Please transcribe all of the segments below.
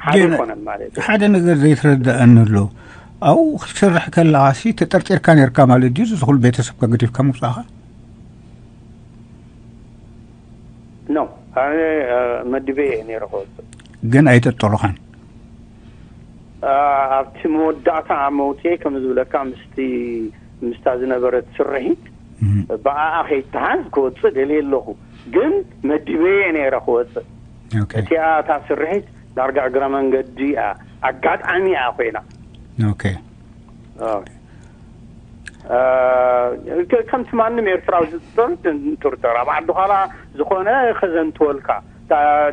ሓደ ኣይኮነን ማለት እዩ። ሓደ ነገር ዘይትረዳእኒ ኣሎ። ኣብኡ ክትሰርሕ ከለኻሲ ተጠርጢርካ ነርካ ማለት ድዩ? እዚ ኩሉ ቤተሰብካ ገዲፍካ ምውጻእኻ? ኖ፣ ኣነ መዲበ እየ ነይረ ክወፅእ። ግን ኣይጠጠሩኻን? ኣብቲ መወዳእታ መውፅኤ ከም ዝብለካ ምስቲ ምስታ ዝነበረት ስርሒት ብኣኣ ከይተሓዝ ክወፅእ ደልየ ኣለኹ። ግን መዲበ እየ ነይረ ክወፅእ። እቲኣ እታ ስርሒት ዳርጋ እግረ መንገዲ እያ፣ ኣጋጣሚ እያ ኮይና። ከምቲ ማንም ኤርትራዊ ዝጥርጠር ጥርጠር ኣብ ዓዲ ኻላ ዝኾነ ከዘንትወልካ።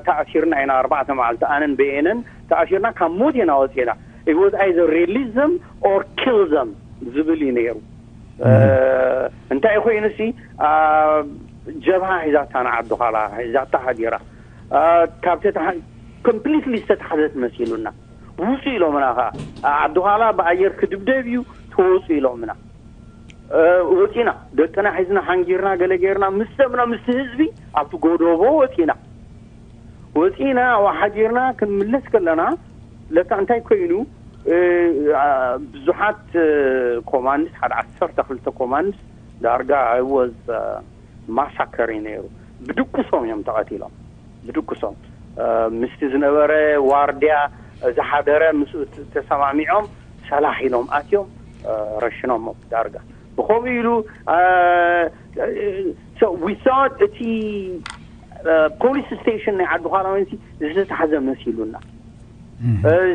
ተኣሲርና ኢና ኣርባዕተ መዓልቲ ኣነን በየነን ተኣሲርና ካብ ሞት ኢና ወፂና። It was either release them or kill them ዝብል እዩ ነይሩ። እንታይ ኮይኑ ሲ ጀብሃ ሒዛታ ንዓዲ ኻላ ሒዛታ ሃዲራ። ካብ ተተሓ completely ዝተታሕዘት መሲሉና። ውፁ ኢሎምና ኸዓ ዓዲ ኻላ ብኣየር ክድብደብ እዩ፣ ተወፁ ኢሎምና። ወፂና ደቅና ሒዝና ሓንጊርና ገለ ጌርና ምስ ሰብና ምስ ህዝቢ ኣብቲ ጎደቦ ወፂና። ወፂና ኣብኡ ሓዲርና ክንምለስ ከለና ለካ እንታይ ኮይኑ ብዙሓት ኮማንድስ ሓደ ዓሰርተ ክልተ ኮማንድስ ዳርጋ I was massacre ነይሩ። ብድቁሶም እዮም ተቐቲሎም። ብድቁሶም ምስቲ ዝነበረ ዋርድያ ዝሓደረ ምስኡ ተሰማሚዖም ሰላሕ ኢሎም ኣትዮም ረሽኖሞ ዳርጋ ብከምኡ ኢሉ we thought እቲ ፖሊስ ስቴሽን ናይ ዓዲ ኻላ ወይንሲ ዝተታሕዘ መሲሉና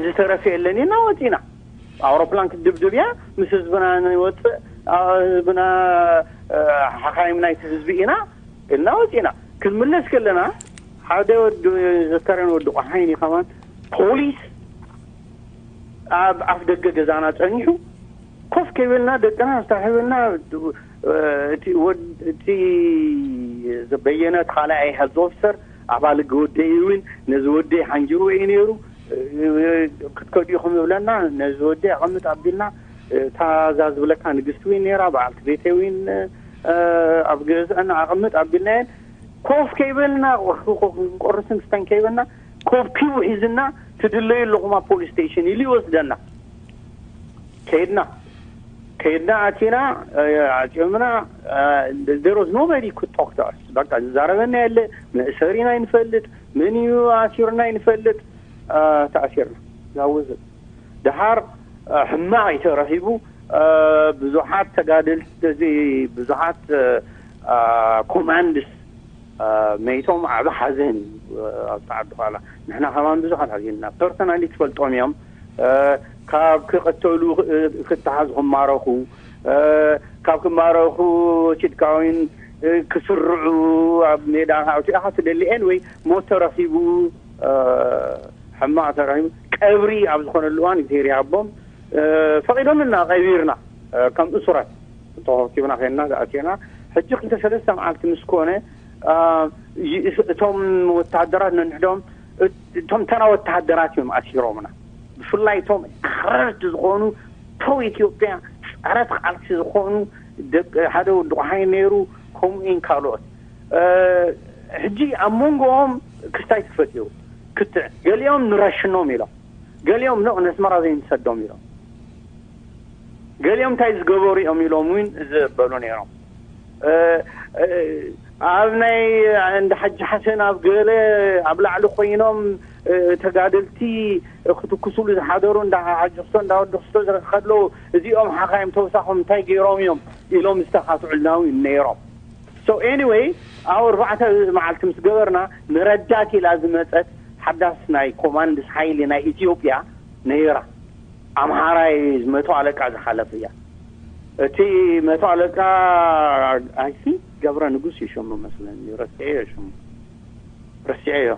ዝተረፈ የለን ኢና ወፂና። ኣውሮፕላን ክትድብድብ እያ ምስ ህዝብና ንወፅእ ህዝብና ሓኻይም ናይቲ ህዝቢ ኢና እና ወፂና። ክንምለስ ከለና ሓደ ወዲ ዘከረን ወዲ ቆሓይኒ ከማን ፖሊስ ኣብ ኣፍ ደገ ገዛና ፀኒሑ ኮፍ ከይበልና ደቅና ኣስታሒብና እቲ በየነ እቲ ካልኣይ ሄልዝ ኦፊሰር ኣባል ወደይ እውን ነዚ ወደይ ሓንጅርዎ እዩ ነይሩ ክትከዱ ኢኹም ይብለና ነዚ ወደይ ኣቐምጥ ኣቢልና እታ እዛ ዝብለካ ንግስቲ እውን ነይራ በዓልቲ ቤተይ እውን ኣብ ገዝአን ኣቐምጥ ኣቢልናየን ኮፍ ከይበልና ክንቆርስን ክስተን ከይበልና ኮብኪቡ ሒዝና ትድለዩ ኣለኹም ኣብ ፖሊስ ስቴሽን ኢሉ ይወስደና። ከይድና ከይድና ኣቲና ኣፂኦምና there was nobody could talk to us። በቃ ዝዛረበና የለ። መእሰሪና ይንፈልጥ ምን እዩ ኣሲሩና ይንፈልጥ። ተኣሲርና ዛወዝ ድሓር ሕማቕ እዩ ተረኺቡ። ብዙሓት ተጋደልቲ ብዙሓት ኮማንድስ መይቶም ዓብ ሓዘን እዩ ኣብቲ ዓዲ ኻላ ንሕና ከማን ብዙሓት ሓዚንና personally ትፈልጦም እዮም ካብ ክቕተሉ ክተሓዙ ክማረኹ ካብ ክማረኹ ችድካዊን ክስርዑ ኣብ ሜዳ ካብቲ ኢኻ ትደሊ anyway ሞት ተረኺቡ ሕማቕ ተረኺቡ ቀብሪ ኣብ ዝኾነሉ እዋን እግዚኣብሔር ይሃቦም ፈቒዶምልና ቀቢርና ከም እሱራት ተኸብኪብና ኮይንና ዝኣትየና ሕጂ ክልተ ሰለስተ መዓልቲ ምስ ኮነ እቶም ወተሃደራት ነንሕዶም እቶም ተራ ወተሃደራት እዮም ኣሲሮምና ብፍላይ እቶም ኣኽረርቲ ዝኾኑ ፕሮ ኢትዮጵያ ጸረት ቃልሲ ዝኾኑ ሓደ ወዲ ቆሓይ ነይሩ ከምኡ ኢን ካልኦት ሕጂ ኣብ መንጎኦም ክስታይ ተፈጢሩ ክትዕ ገሊኦም ንረሽኖም ኢሎም ገሊኦም ኖ ነስመራ ዘይንሰዶም ኢሎም ገሊኦም እንታይ ዝገበሩ እዮም ኢሎም እውን ዝበሉ ነይሮም ኣብ ናይ እንዳ ሓጂ ሓሰን ኣብ ገለ ኣብ ላዕሊ ኮይኖም ተጋደልቲ ክትኩስሉ ዝሓደሩ እንዳ ሓጂ ክስቶ እንዳ ወዲ ክስቶ ዝረኸ ከለዉ እዚኦም ሓኻዮም ተወሳኾም እንታይ ገይሮም እዮም ኢሎም ዝተኻትዑልና እውን ነይሮም so anyway ኣብ ኣርባዕተ መዓልቲ ምስ ገበርና ንረዳት ኢላ ዝመፀት ሓዳስ ናይ ኮማንድስ ሓይሊ ናይ ኢትዮጵያ ነይራ ኣምሓራይ መቶ ኣለቃ ዝሓለፍ እያ እቲ መቶ ኣለቃ I think ገብረ ንጉስ ይሸሙ መስለኒ ረስዐዮ ሽሙ ረስዐዮ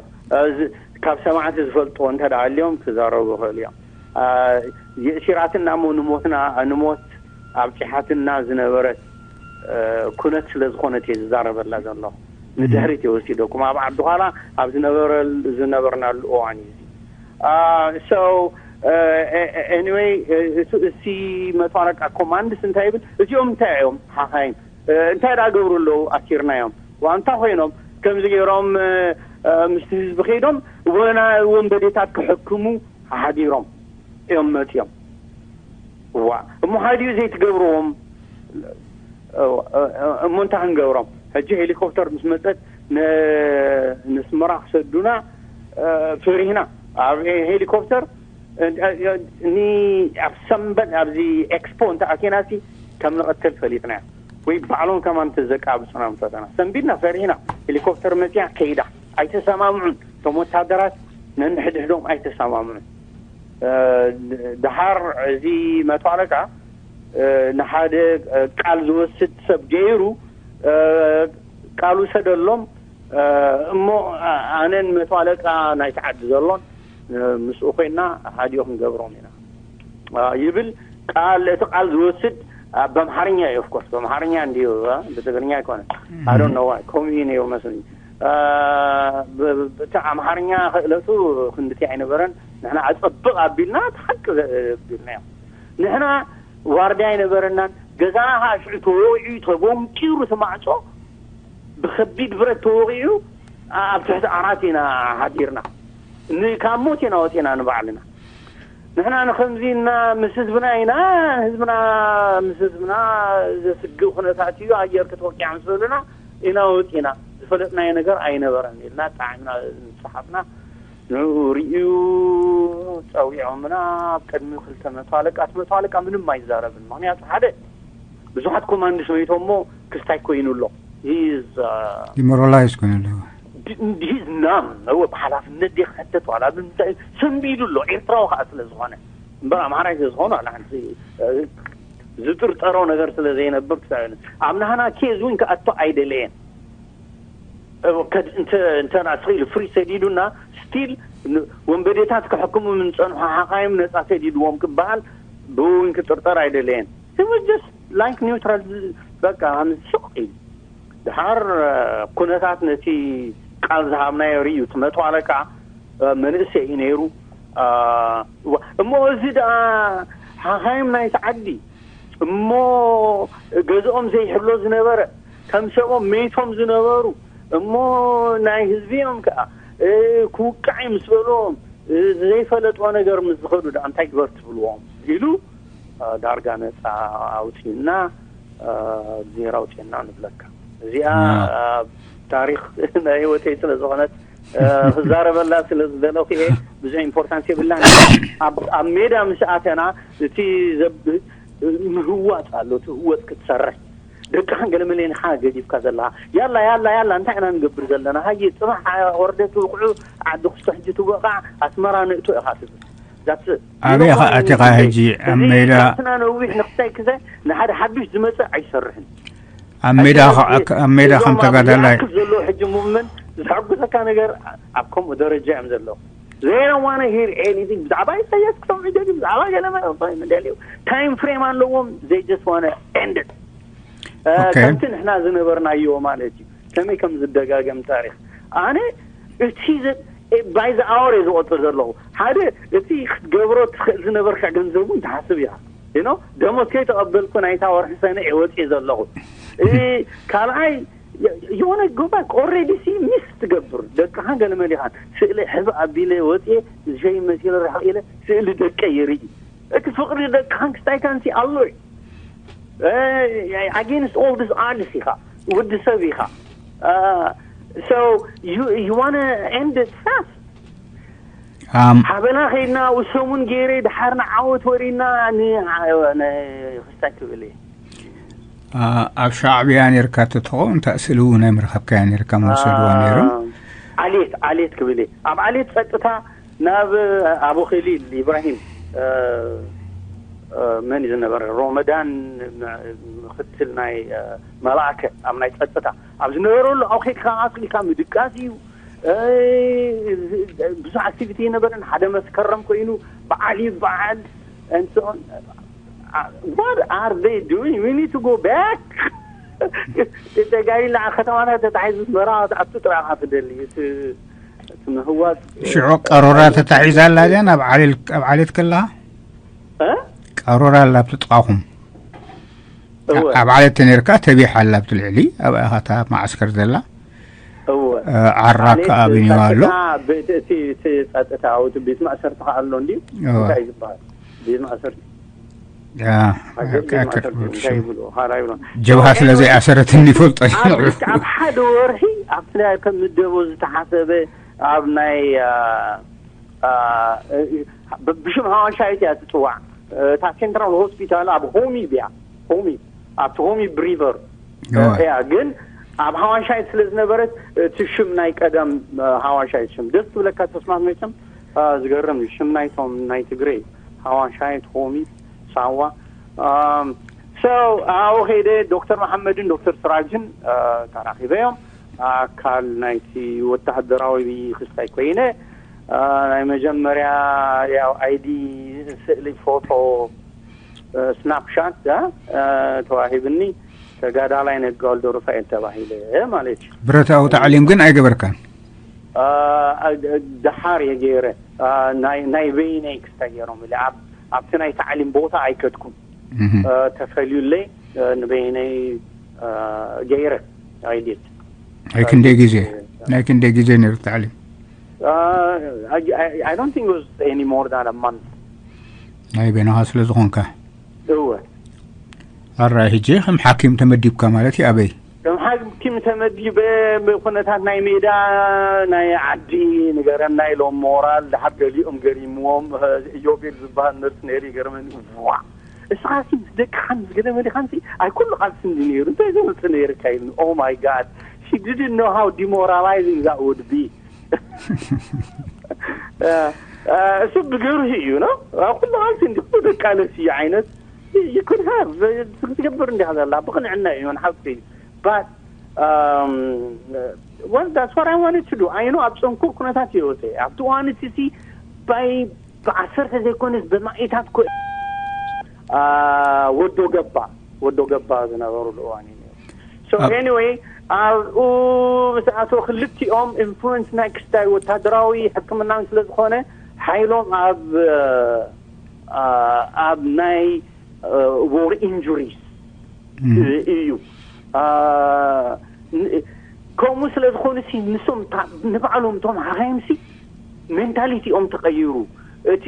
ካብ ሰማዕቲ ዝፈልጥዎ እንተ ኣልዮም ክዛረቡ ይኽእል እዮም የእሲራትና እሞ ንሞትና ንሞት ኣብፂሓትና ዝነበረት ኩነት ስለ ዝኾነት እየ ዝዛረበላ ዘለኹ ንድሕሪት እየ ወሲደኩም ኣብ ዓዲ ዃላ ኣብ ዝነበረናሉ እዋን እዩ so anyway እቲ መቶ ኣለቃ ኮማንድስ እንታይ ይብል እዚኦም እንታይ እዮም ሓኻይም እንታይ ደኣ ገብሩ ኣለዉ ኣሲርናዮም ዋንታ ኮይኖም ከምዚ ገይሮም ምስቲ ህዝቢ ከይዶም ወና ወንበዴታት ክሕክሙ ሓዲሮም እዮም መፂኦም። ዋ እሞ ሓዲኡ ዘይትገብርዎም እሞ እንታይ ክንገብሮም? ሕጂ ሄሊኮፕተር ምስ መፀት ንስመራ ክሰዱና ፈሪህና። ኣብ ሄሊኮፕተር ኣብ ሰንበት ኣብዚ ኤክስፖ እንተ ኣቲና ሲ ከም ንቐተል ፈሊጥና። ወይ ባዕሎም ከማን ተዘቃብፁና ፈተና ሰንቢድና ፈሪህና። ሄሊኮፕተር መፅያ ከይዳ ኣይተሰማምዑን እቶም ወታደራት። ነንሕድሕዶም ኣይተሰማምዑን። ድሓር እዚ መቶ ኣለቃ ንሓደ ቃል ዝወስድ ሰብ ገይሩ ቃል ውሰደሎም። እሞ ኣነን መቶ ኣለቃ ናይቲ ዓዲ ዘሎን ምስኡ ኮይና ሓዲኡ ክንገብሮም ኢና ይብል። ቃል እቲ ቃል ዝወስድ በምሓርኛ እዩ። ኦፍኮርስ በምሓርኛ እንዲዩ፣ ብትግርኛ ኣይኮነ። ኣዶ ነዋ ከምኡ እዩ ነይሩ መስለኝ። እቲ ኣምሓርኛ ክእለቱ ክንድቲ ኣይነበረን። ንሕና ኣፀብቕ ኣቢልና እቲ ሓቂ ቢልናዮ። ንሕና ዋርድያ ኣይነበረናን። ገዛና ከዓ ሽዑ ተወቂዑ ተቦንቂሩ እቲ ማዕፆ ብከቢድ ብረት ተወቂዑ ኣብ ትሕቲ ዓራት ኢና ሓዲርና። ካብ ሞት ኢና ወፂና ንባዕልና። ንሕና ንከምዚ እና ምስ ህዝብና ኢና ህዝብና ምስ ህዝብና ዘስግእ ኩነታት እዩ ኣየር ክትወቅዕ ምስ በሉና ኢና ወፂና። ዝፈለጥናዮ ነገር ኣይነበረን ኢልና ጣዕምና ንፀሓፍና። ንኡ ርእዩ ፀዊዖምና ኣብ ቅድሚ ክልተ መቶ ኣለቃ። እቲ መቶ ኣለቃ ምንም ኣይዛረብን። ምክንያቱ ሓደ ብዙሓት ኮማንድስ መይቶም እሞ ክስታይ ኮይኑ ኣሎ። ዲሞራላይዝ ኮይኑ ኣሎ። ሂዝ ናም እወ ብሓላፍነት ደ ክሕተት ዋላ ብምንታይ ሰንቢዱ ኣሎ። ኤርትራዊ ከዓ ስለ ዝኾነ እምበር ኣምሓራይ ስለ ዝኾኑ ኣላ ሓንቲ ዝጥርጠሮ ነገር ስለ ዘይነብር ክሳብ ኣብ ናህና ኬዝ እውን ክኣቶ ኣይደለየን። እንተ ስኢሉ ፍሪ ሰዲዱና ስቲል ወንበዴታት ክሕክሙ ምንፀንሑ ሓኻይም ነፃ ሰዲድዎም ክበሃል ብእውን ክጥርጠር ኣይደለየን። ስ ላይክ ኒውትራል በቃ ምዝስቕ እዩ። ድሓር ኩነታት ነቲ ቃል ዝሃብናዮ ርእዩ እቲ መቶ ኣለቃ መንእሰይ እዩ ነይሩ። እሞ እዚ ደኣ ሓኻይም ናይቲ ዓዲ እሞ ገዝኦም ዘይሕሎ ዝነበረ ከም ሰብኦም መይቶም ዝነበሩ እሞ ናይ ህዝቢ እዮም ከዓ ክውቃዕ እዩ ምስ በልዎም ዘይፈለጥዎ ነገር ምስ ዝኸዱ ደኣ እንታይ ግበር ትብልዎም ኢሉ ዳርጋ ነፃ ኣውፅና ዜራ ኣውፅና ንብለካ። እዚኣ ኣብ ታሪክ ናይ ህይወተይ ስለ ዝኾነት ክዛረበላ ስለ ዝደለኹ እየ። ብዙሕ ኢምፖርታንስ የብላን። ኣብ ሜዳ ምስ ኣተና እቲ ምህዋፅ ኣሎ። እቲ ህወፅ ክትሰርሕ ደቅኻን ገለ መሌንኻ ገዲፍካ ዘለኻ ያላ ያላ ያላ እንታይ ኢና ንገብር ዘለና? ሃየ ፅባሕ ወርደት ውቕዑ ዓዲ ክስቶ ሕጂ ትወቓዕ ኣስመራ ንእቶ ኢኻ ትብል። ኣበይ ኢኻ ኣቲኻ ሕጂ ኣብ ሜዳ? ና ነዊሕ ንክታይ ክዘ ንሓደ ሓዱሽ ዝመፅእ ኣይሰርሕን። ኣብ ሜዳ ኣብ ሜዳ ከም ተጋዳላይ ክፍ ዘለዎ ሕጂ ሙቭመንት ዝሕጉሰካ ነገር ኣብ ከምኡ ደረጃ እዮም ዘለዉ። ዘይረዋነ ሂር ኤኒቲንግ ብዛዕባ ኢሳያስ ክሰምዑ ይደልዩ ብዛዕባ ገለመ ደልዩ ታይም ፍሬም ኣለዎም። ዘይ ጀስት ዋነ ኤንድ ከምቲ ንሕና ዝነበርናዮ ማለት እዩ። ከመይ ከም ዝደጋገም ታሪክ ኣነ እቲ ባይ ዘ ኣወር እየ ዝቆፅር ዘለኹ። ሓደ እቲ ክትገብሮ ትኽእል ዝነበርካ ገንዘብ እውን ትሓስብ ኢኻ። ኖ ደሞዝ ከይተቐበልኩ ናይታ ወርሒ ሰነ እየ ወፅየ ዘለኹ። ካልኣይ የሆነ ጎባክ ኦሬዲ ሲ ሚስ ትገብር ደቅኻን ገለመሊኻን ስእሊ ሕዚ ኣቢለ ወፅየ ሸይ መሲለ ርሕቕ ኢለ ስእሊ ደቀ ይርኢ። እቲ ፍቕሪ ደቅኻን ክስታይካን ሲ ኣሎ እዩ። ኣጌንስት ኦል ዲስ ኣድስ ኢኻ ወዲ ሰብ ኢኻ። So you you wanna end this fast? ሓበና ከይድና ሰሙን ገይረ ድሓር ንዓወት ወሪና ንክስታይ ክብል እየ። ኣብ ሻዕብያ ነርካ ተትኾ እንታይ ስእሊ እውን ኣይምረኸብካያ ነርካ መውሰድዋ ነይሮም። ዓሌት ዓሌት ክብል እየ ኣብ ዓሌት ጸጥታ ናብ ኣቡ ኸሊል ኢብራሂም መን እዩ ዝነበረ ሮመዳን ምክትል ናይ መላእከ ኣብ ናይ ጸጥታ ኣብ ዝነበረሉ ኣብ ከድካ ኣስሊካ ምድቃስ እዩ። ብዙሕ ኣክቲቪቲ ይነበረን ሓደ መስከረም ኮይኑ በዓል ይበዓል እንስኦን what are they doing? We need to go back. ተጋይላ ከተማታት ተታሒዙ ኣስመራ ኣቱ ጥራኻ ትደሊ እቲ ምህዋዝ ሽዑ ቀሮራ ተታሒዛ ኣላ ድያ ናብ ዓሌት ኣብ ዓሌት ከለኻ ቀሮራ ኣላ ብትጥቃኹም ኣብ ዓሌት ተነርካ ተቢሓ ኣላ ብትልዕሊ ኣብ ኣኻታ ማዓስከር ዘላ እወ። ዓራካ ኣብንዮ ኣሎ። እቲ ጸጥታ እቲ ቤት ማእሰርቲ ከ ኣሎ እንዲ እንታይ ዝበሃል? ቤት ማእሰርቲ ጀብሃ ስለ ዘይኣሰረትኒ ይፈልጦ። ኣብ ሓደ ወርሒ ኣብቲ ናይ ከም ምደቦ ዝተሓሰበ ኣብ ናይ ብሽም ሃዋሻይት እያ ትፅዋዕ። እታ ሴንትራል ሆስፒታል ኣብ ሆሚ ብያ ሆሚ ኣብቲ ሆሚ ብሪቨር እያ፣ ግን ኣብ ሃዋሻይት ስለ ዝነበረት እቲ ሽም ናይ ቀደም ሃዋሻይት ሽም ደስ ትብለካ። ተስማት መቸም ዝገርም ሽም ናይቶም ናይ ትግሬ ሃዋሻይት ሆሚ ሳዋ ሰው ኣብኡ ከይደ ዶክተር መሓመድን ዶክተር ስራጅን ተራኺበዮም። ኣካል ናይቲ ወታደራዊ ክስታይ ኮይነ ናይ መጀመርያ ያው አይዲ ስእሊ ፎቶ ስናፕሻት ተዋሂብኒ። ተጋዳላይ ነጋወልደ ሩፋኤል ተባሂለ ማለት እዩ። ብረታዊ ታዕሊም ግን ኣይገበርካን? ደሓር የገይረ ናይ በይነይ ክስታይ ገይሮም ኢለ ኣብቲ ናይ ታዕሊም ቦታ ኣይከድኩም ተፈልዩለይ ንበይነይ ገይረ። I did ናይ ክንደይ ግዜ ናይ ክንደይ ግዜ ነይሩ ታዕሊም? I don't think it was any more than a month. ናይ በይንኻ ስለ ዝኾንካ እወ ኣራይ ሕጂ ከም ሓኪም ተመዲብካ ማለት እዩ። ኣበይ? ከም ሓኪም ተመዲበ ብኩነታት ናይ ሜዳ ናይ ዓዲ ንገረና ኢሎም ሞራል ድሓር ገሊኦም ገሪምዎም። ኢዮቤል ዝበሃል ነርስ ነይሩ ይገርመኒ። ዋ እስኻ ሲ ምስ ደቅኻ ምስ ገለ መሊኻን ሲ ኣይ ኩሉ ቃልሲ እንዲ ነይሩ እንታይ ዘምፅእ ነይርካ ኢሉ። Oh my God, she didn't know how demoralizing that would be. እሱ ብገርሂ እዩ ነው ኩሉ ቃልሲ እንዲ ኩሉ ደቂ ኣነስትዮ ዓይነት you could have ትገብር እንዲኻ ዘላ ብቕንዕና እዩ ሓቂ እዩ። But well, that's what I wanted to do. I know ኣብ ፅንኩር ኩነታት ህይወተይ ኣብቲ እዋን እቲ ሲ ባይ ብዓሰርተ ዘይኮነስ ብማኢታት ኮ ወዶ ገባ ወዶ ገባ ዝነበሩ እዋን እዩ። So anyway ኣብኡ ምስ ኣተው ክልቲኦም ኢንፍሉንስ ናይ ክስታይ ወታደራዊ ሕክምናን ስለ ዝኾነ ሓይሎም ኣብ ኣብ ናይ war injuries እዩ። ከምኡ ስለ ዝኾኑ ሲ ንሶም ንባዕሎም እቶም ሓኻይም ሲ ሜንታሊቲኦም ተቐይሩ። እቲ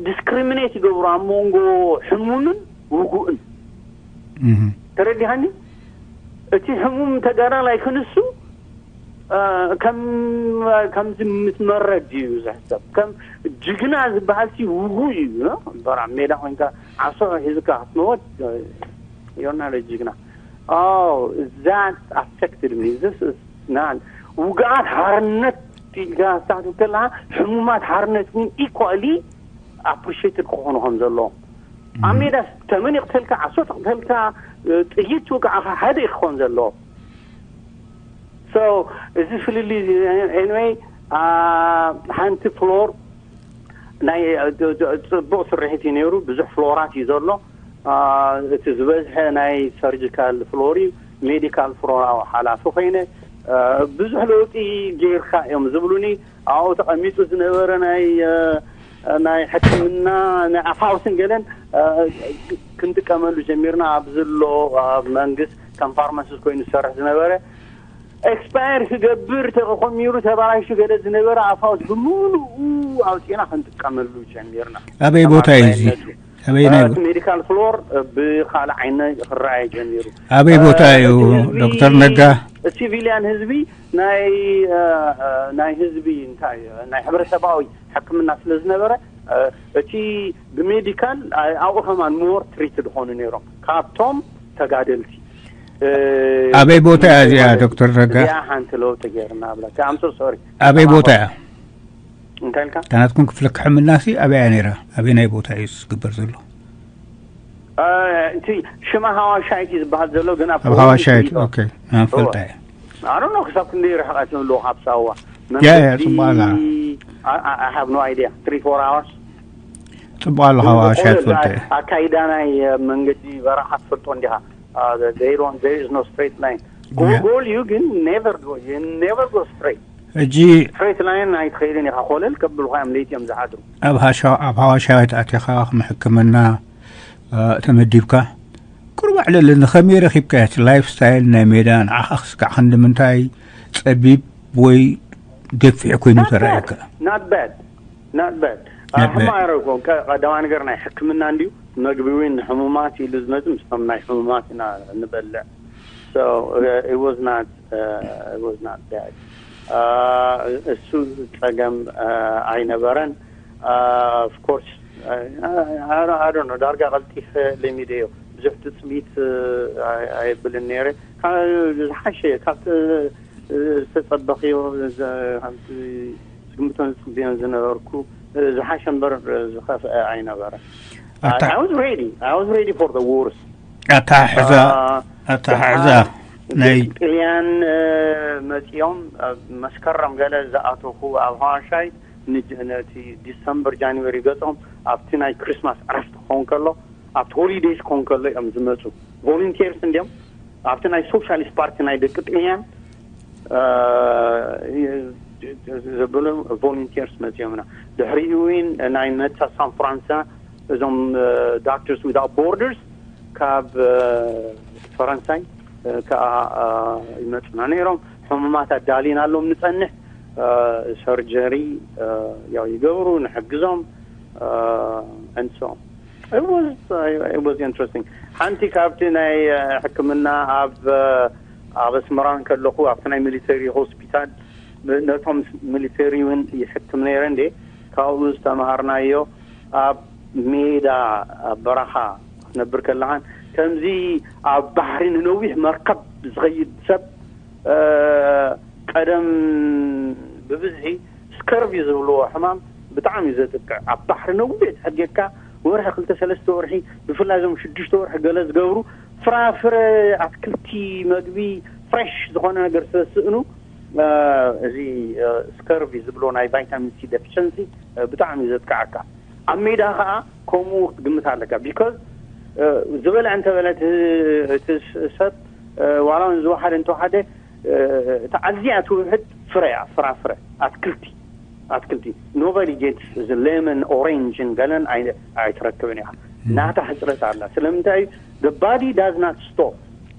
ዲስክሪሚኔት ይገብሩ ኣብ መንጎ ሕሙምን ውጉእን። ተረዲሃኒ? እቲ ሕሙም ተጋዳላይ ክንሱ ከም ከምዚ ምስ መረድ እዩ ዝሕሰብ። ከም ጅግና ዝበሃል ሲ ውጉእ እዩ። በራ ሜዳ ኮንካ ዓሶ ሒዝካ ክትመወት you're not a ጅግና። Oh, that affected me. This is not ውግኣት ሓርነት ኢልካ ስታቱ ከለካ ሕሙማት ሓርነት እውን ኢኳሊ ኣፕሪሽትድ ክኾኑ ከም ዘለዎም ኣብ ሜዳ ተመን ይቕተልካ ዓሶ ትቕተልካ ጥይት ትውቅዓኻ ሓደ ክኾን ዘለዎ። So እዚ ፍልልይ እዚ anyway ሓንቲ ፍሎር ናይ ፅቡቕ ስርሒት እዩ ነይሩ። ብዙሕ ፍሎራት እዩ ዘሎ። እቲ ዝበዝሐ ናይ ሰርጂካል ፍሎር እዩ። ሜዲካል ፍሎር ሓላፊ ኮይነ ብዙሕ ለውጢ ገይርካ እዮም ዝብሉኒ። ኣብኡ ተቐሚጡ ዝነበረ ናይ ናይ ሕክምና ናይ ኣፋውስን ገለን ክንጥቀመሉ ጀሚርና። ኣብዚ ኣሎ ኣብ መንግስት ከም ፋርማሲስት ኮይኑ ዝሰርሕ ዝነበረ ኤክስፓየር ክገብር ተኾሚሩ ተባላሹ ገለ ዝነበረ ኣፋውስ ብምሉኡ ኣውፂና ክንጥቀመሉ ጀሚርና። ኣበይ ቦታ እዩ እዚ? ኣበይ ናይ ሜዲካል ፍሎር ብካልእ ዓይነ ክረኣየ ጀሚሩ። ኣበይ ቦታ እዩ ዶክተር ነጋ? ሲቪሊያን ህዝቢ ናይ ናይ ህዝቢ እንታይ ናይ ሕብረተሰባዊ ሕክምና ስለ ዝነበረ እቲ ብሜዲካል ኣብኡ ከማን ሞር ትሪት ዝኾኑ ነይሮም ካብቶም ተጋደልቲ። ኣበይ ቦታ እያ እዚኣ ዶክተር ነጋ? እዚኣ ሓንቲ ለውጢ ገይርና ብላ ኣምሶ ሶሪ ኣበይ ቦታ እያ? እንታይ ኢልካ? ታናትኩም ክፍለ ሕክምና ሲ ኣበይ እያ ነይራ? ኣበይ ናይ ቦታ እዩ ዝግበር ዘሎ? እቲ ሽማ ሃዋሻይት እዩ ዝበሃል ዘሎ ግን ኣብ ሃዋሻይት ኦኬ። ኣንፈልጣ እየ ኣሮ ነው ክሳብ ክንደይ ርሕቀት ኣለዎ ካብ ሳዋ ያ ያ ጽቡቕ ኣላ። I have no idea. Three, four hours. ጽቡቕ ኣሎ። ሃዋሻይት ፈልጠ እየ። ኣካይዳ ናይ መንገዲ በረኻ ትፈልጦ እንዲኻ? They don't, there is no straight line. Go, Yeah. Goal you ግን never go, you never go straight. ሕጂ Straight line ኣይትኸይድን ኢኻ። ኮለል ከብሉኻ እዮም ለይቲ እዮም ዝሓድሩ። ኣብ ሃሻ ኣብ ሃዋሻይት ኣቲኻ ከም ሕክምና እ፣ ተመዲብካ ቁሩብ ዕለል ንኸመይ ረኺብካያ እቲ ላይፍ ስታይል ናይ ሜዳ ንዓኻ ክስካዕ ክንዲ ምንታይ ጸቢብ ወይ ገፊሕ ኮይኑ ተራእዩካ? Not bad. Not bad. Not bad. ሕማረኮ ቀዳማ ነገር ናይ ሕክምና እንዲዩ። መግቢ እውን ንሕሙማት ኢሉ ዝመጽእ ምስቶም ናይ ሕሙማት ኢና ንበልዕ። So uh, it was not uh, it was not bad. Uh, እሱ ጸገም uh, ኣይነበረን። Uh, of course I don't know፣ ዳርጋ ቀልጢፈ ለሚደዮ። ብዙሕ ትጽቢት uh, ኣይ- ኣየብልን ነይረ። ዝሓሸ ካብ ዝተጸበኽዮ ዝግምቶን ዝጽብዮን ዝነበርኩ ዝሓሸ እምበር ዝኸፍአ ኣይነበረ። ኣታ- I was ready. I was ready for the worst. ኣታሕዛ ኣታሕዛ ናይ ጥልያን መጺኦም መስከረም ገለ ዝኣተኹ ኣብ ሃዋሻይ፣ ነቲ ዲሰምበር ጃንዌሪ ገጾም ኣብቲ ናይ ክሪስማስ ዕረፍቲ ክኸውን ከሎ፣ ኣብቲ ሆሊዴይስ ክኸውን ከሎ እዮም ዝመፁ። ቮሉንቴርስ እንዲዮም። ኣብቲ ናይ ሶሻሊስት ፓርቲ ናይ ደቂ ጥልያን ዘብሉ ቮሉንቴርስ መፂኦምና። ድሕሪኡ እውን ናይ መታ ሳን ፍራንሳ፣ እዞም ዶክተርስ ዊዛውት ቦርደርስ ካብ ፈረንሳይ ከዓ ይመፁና ነይሮም። ሕሙማት ኣዳሊና ኣሎም ንፀንሕ፣ ሰርጀሪ ያው ይገብሩ፣ ንሕግዞም። And so it was uh, it was interesting። ሓንቲ ካብቲ ናይ ሕክምና ኣብ ኣብ ኣስመራ ከለኹ ኣብቲ ናይ ሚሊተሪ ሆስፒታል ነቶም ሚሊተሪ እውን ይሕክም ነይረ እንዴ። ካብኡ ዝተምሃርናዮ ኣብ ሜዳ ኣብ በረኻ ክትነብር ከለኻን ከምዚ ኣብ ባሕሪ ንነዊሕ መርከብ ዝኸይድ ሰብ ቀደም ብብዝሒ ስከርቪ ዝብልዎ ሕማም ብጣዕሚ እዩ ዘጥቅዕ። ኣብ ባሕሪ ነዊሕ ተሕጌካ ወርሒ ክልተ ሰለስተ ወርሒ፣ ብፍላይ እዞም ሽዱሽተ ወርሒ ገለ ዝገብሩ ፍራፍረ፣ ኣትክልቲ፣ መግቢ ፍሬሽ ዝኾነ ነገር ስለ ዝስእኑ እዚ ስከርቪ ዝብሎ ናይ ቫይታሚን ሲ ዴፊሸንሲ ብጣዕሚ እዩ ዘጥቅዓካ። ኣብ ሜዳ ከዓ ከምኡ ክትግምት ኣለካ። ቢኮዝ ዝበልዐ እንተበለ እቲ ሰብ ዋላ እውን ዝወሓደ እንተወሓደ እቲ ኣዝያ ትውሕድ ፍረ እያ፣ ፍራፍረ፣ ኣትክልቲ ኣትክልቲ። Nobody gets the lemon, orange ን ገለን ኣይትረክብን ኢኻ። ናታ ሕፅረት ኣላ። ስለምንታይ እዩ? The body does not store።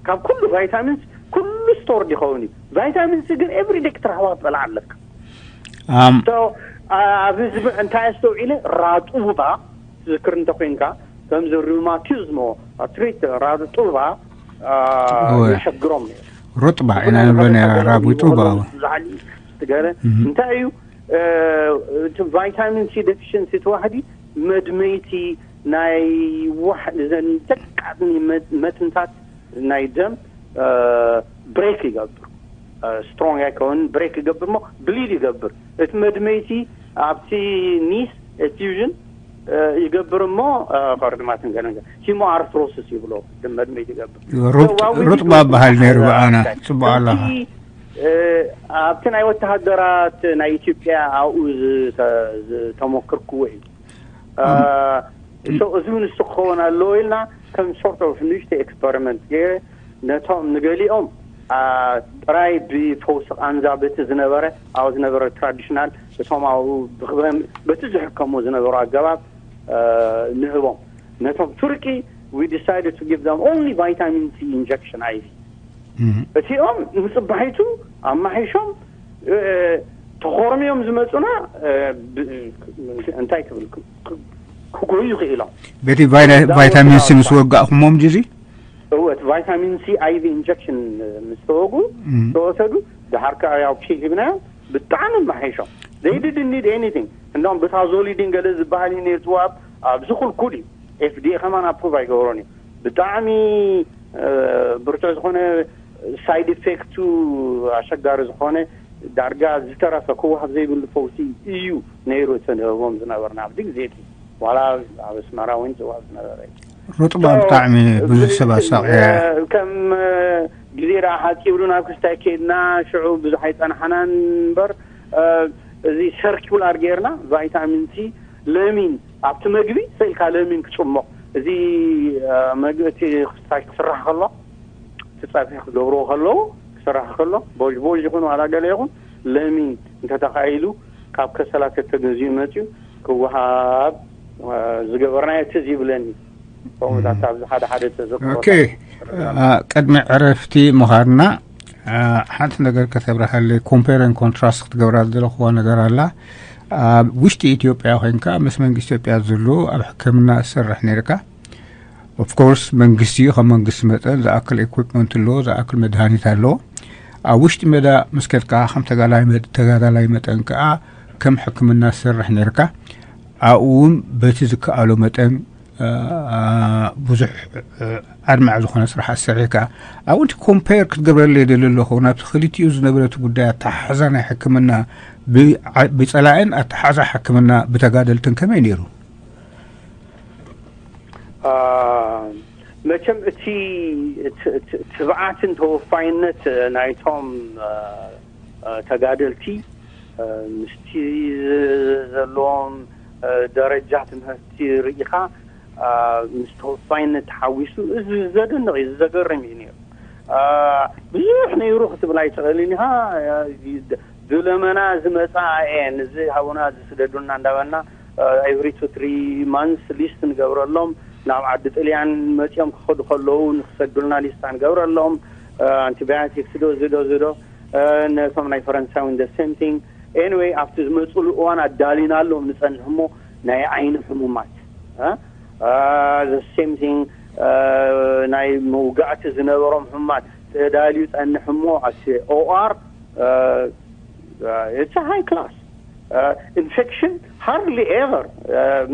ካብ ኩሉ ቫይታሚንስ ኩሉ ስቶር ይኸውን እዩ። ቫይታሚንስ ግን ኤቭሪዴ ክትረኽባ ክትበልዓ ኣለካ። ኣም So ኣብ ህዝቢ እንታይ ኣስተውዒለ፣ ራጡባ ትዝክር እንተኮይንካ፣ ከምዚ ሩማቲዝሞ ኣትሪት ራጡባ እወ። የሸግሮም ነይሩ። ሩጥባ ኢና ንብሎ ነይራ። ራቡጡባ ትገለ እንታይ እዩ እቲ ቫይታሚን ሲ ዴፊሽንሲ ተዋህዲ መድመይቲ ናይ ዋሕ ዘን ደቃጥኒ መትንታት ናይ ደም ብሬክ ይገብር። ስትሮንግ ኣይከውን፣ ብሬክ ይገብር ሞ ብሊድ ይገብር። እቲ መድመይቲ ኣብቲ ኒስ ኤፊውዥን ይገብር እሞ ከርድማትን ገለንገ ሂሞ ኣርትሮሲስ ይብሎ። ደም መድመይቲ ይገብር። ሩጥ- ሩጥባ በሃል ነይሩ ብኣና። ጽቡቕ ኣለኻ። ኣብቲ ናይ ወተሃደራት ናይ ኢትዮጵያ ኣብኡ ዝተሞክርክዎ እዩ። So እዚ እውን እሱ ክኸውን ኣለዎ ኢልና ከም ሶርት ኦፍ ንእሽተ ኤክስፐሪመንት ገይረ ነቶም ንገሊኦም ጥራይ ብፈውሲ ቃንዛ በቲ ዝነበረ ኣብኡ ዝነበረ ትራዲሽናል እቶም ኣብኡ በቲ ዝሕከሙ ዝነበሩ ኣገባብ ንህቦም። ነቶም ቱርኪ we decided to give them only vitamin C injection I V። እቲኦም ንፅባሒቱ ኣማሒሾም ተኾርምዮም ዝመፁና እንታይ ክብል ክጎዩ ክኢሎም። በቲ ቫይታሚን ሲ ምስ ወጋእኩሞም ጅዚ እወ እቲ ቫይታሚን ሲ I V injection ምስ ተወጉ ተወሰዱ። ድሓር ከዓ ያው ፒል ሂብናዮም ብጣዕሚ ኣማሒሾም። They didn't need anything። እንደውም ብታዞሊዲን ገለ ዝበሃል እዩ ነይሩ ዝወሃብ። ኣብዚ ኩልኩል እዩ። ኤፍ ዲ ኤ ከማን ኣፕሩቭ ኣይገበሮን እዩ። ብጣዕሚ ብርቱዕ ዝኾነ ሳይድ ኢፌክቱ ኣሸጋሪ ዝኾነ ዳርጋ ዝተረፈ ክወሃብ ዘይብሉ ፈውሲ እዩ ነይሩ እቲ ንህቦም ዝነበርና ኣብዚ ግዜ እቲ ዋላ ኣብ ኣስመራ እውን ዝወሃብ ዝነበረ እዩ። ሩጥባ ብጣዕሚ ብዙሕ ሰብ ኣሳቕያ። ከም ግዜ ደኣ ሓፂብሉ ናብ ክስታይ ከይድና ሽዑ ብዙሕ ኣይፀናሕናን እምበር እዚ ሰርኪውላር ጌርና ቫይታሚን ሲ ለሚን ኣብቲ መግቢ ስእልካ ለሚን ክፅሞቕ እዚ መግቢ እቲ ክስታይ ክስራሕ ከሎ እቲ ፀብሒ ክገብርዎ ከለዉ ክስራሕ ከሎ ቦዥ ቦዥ ይኹን ዋላ ገለ ይኹን ለሚን እንተተኻኢሉ ካብ ከሰላ ተተገዚኡ መፅዩ ክወሃብ ዝገበርናዮ ትዝ ይብለኒ። ከምኡታት ኣብዚ ሓደ ሓደ ተዘክሮታት። ኦኬ ቅድሚ ዕረፍቲ ምዃንና ሓንቲ ነገር ከተብርሃለይ፣ ኮምፔርን ኮንትራስት ክትገብራ ዝደለኹዋ ነገር ኣላ። ኣብ ውሽጢ ኢትዮጵያ ኮይንካ ምስ መንግስቲ ኢትዮጵያ ዘሎ ኣብ ሕክምና ዝሰርሕ ነርካ። ኦፍኮርስ መንግስቲ ከም መንግስቲ መጠን ዝኣክል ኢኩፕመንት ኣለዎ፣ ዝኣክል መድሃኒት ኣለዎ። ኣብ ውሽጢ ሜዳ ምስ ከድካ ከም ተጋዳላይ መጠን ከዓ ከም ሕክምና ዝሰርሕ ነርካ። ኣብኡ እውን በቲ ዝከኣሎ መጠን ብዙሕ ኣድማዕ ዝኾነ ስራሕ ኣሰሪሕካ። ኣብኡ እቲ ኮምፔር ክትገብረለይ ደሊ ኣለኹ፣ ናብቲ ክልቲኡ ዝነበረ እቲ ጉዳይ ኣተሓሕዛ ናይ ሕክምና ብፀላእን ኣተሓሕዛ ሕክምና ብተጋደልትን ከመይ ነይሩ? መቸም እቲ ትብዓትን ተወፋይነት ናይቶም ተጋደልቲ ምስቲ ዘለዎም ደረጃ ትምህርቲ ርኢኻ ምስ ተወፋይነት ተሓዊሱ እዚ ዘደንቕ እዩ፣ ዘገርም እዩ ነይሩ። ብዙሕ ነይሩ ክትብል ኣይትኽእልን ኢኻ። ብለመና ዝመፃ እየን እዚ ሃቡና ዝስደዱልና እንዳበልና every two three months ሊስት ንገብረሎም። ናብ ዓዲ ጥልያን መፂኦም ክኸዱ ከለዉ ንክሰዱልና ሊስት ንገብረሎም። ኣንቲባዮቲክስ ዶ ዝዶ ዝዶ ነቶም ናይ ፈረንሳዊን the same thing። Anyway ኣብቲ ዝመፅሉ እዋን ኣዳሊናሎም ንፀንሕ እሞ ናይ ዓይኒ ሕሙማት the same thing። ናይ መውጋእቲ ዝነበሮም ሕሙማት ተዳልዩ ፀንሕ እሞ ኣቲ ኦኣር it's a high class። Infection hardly ever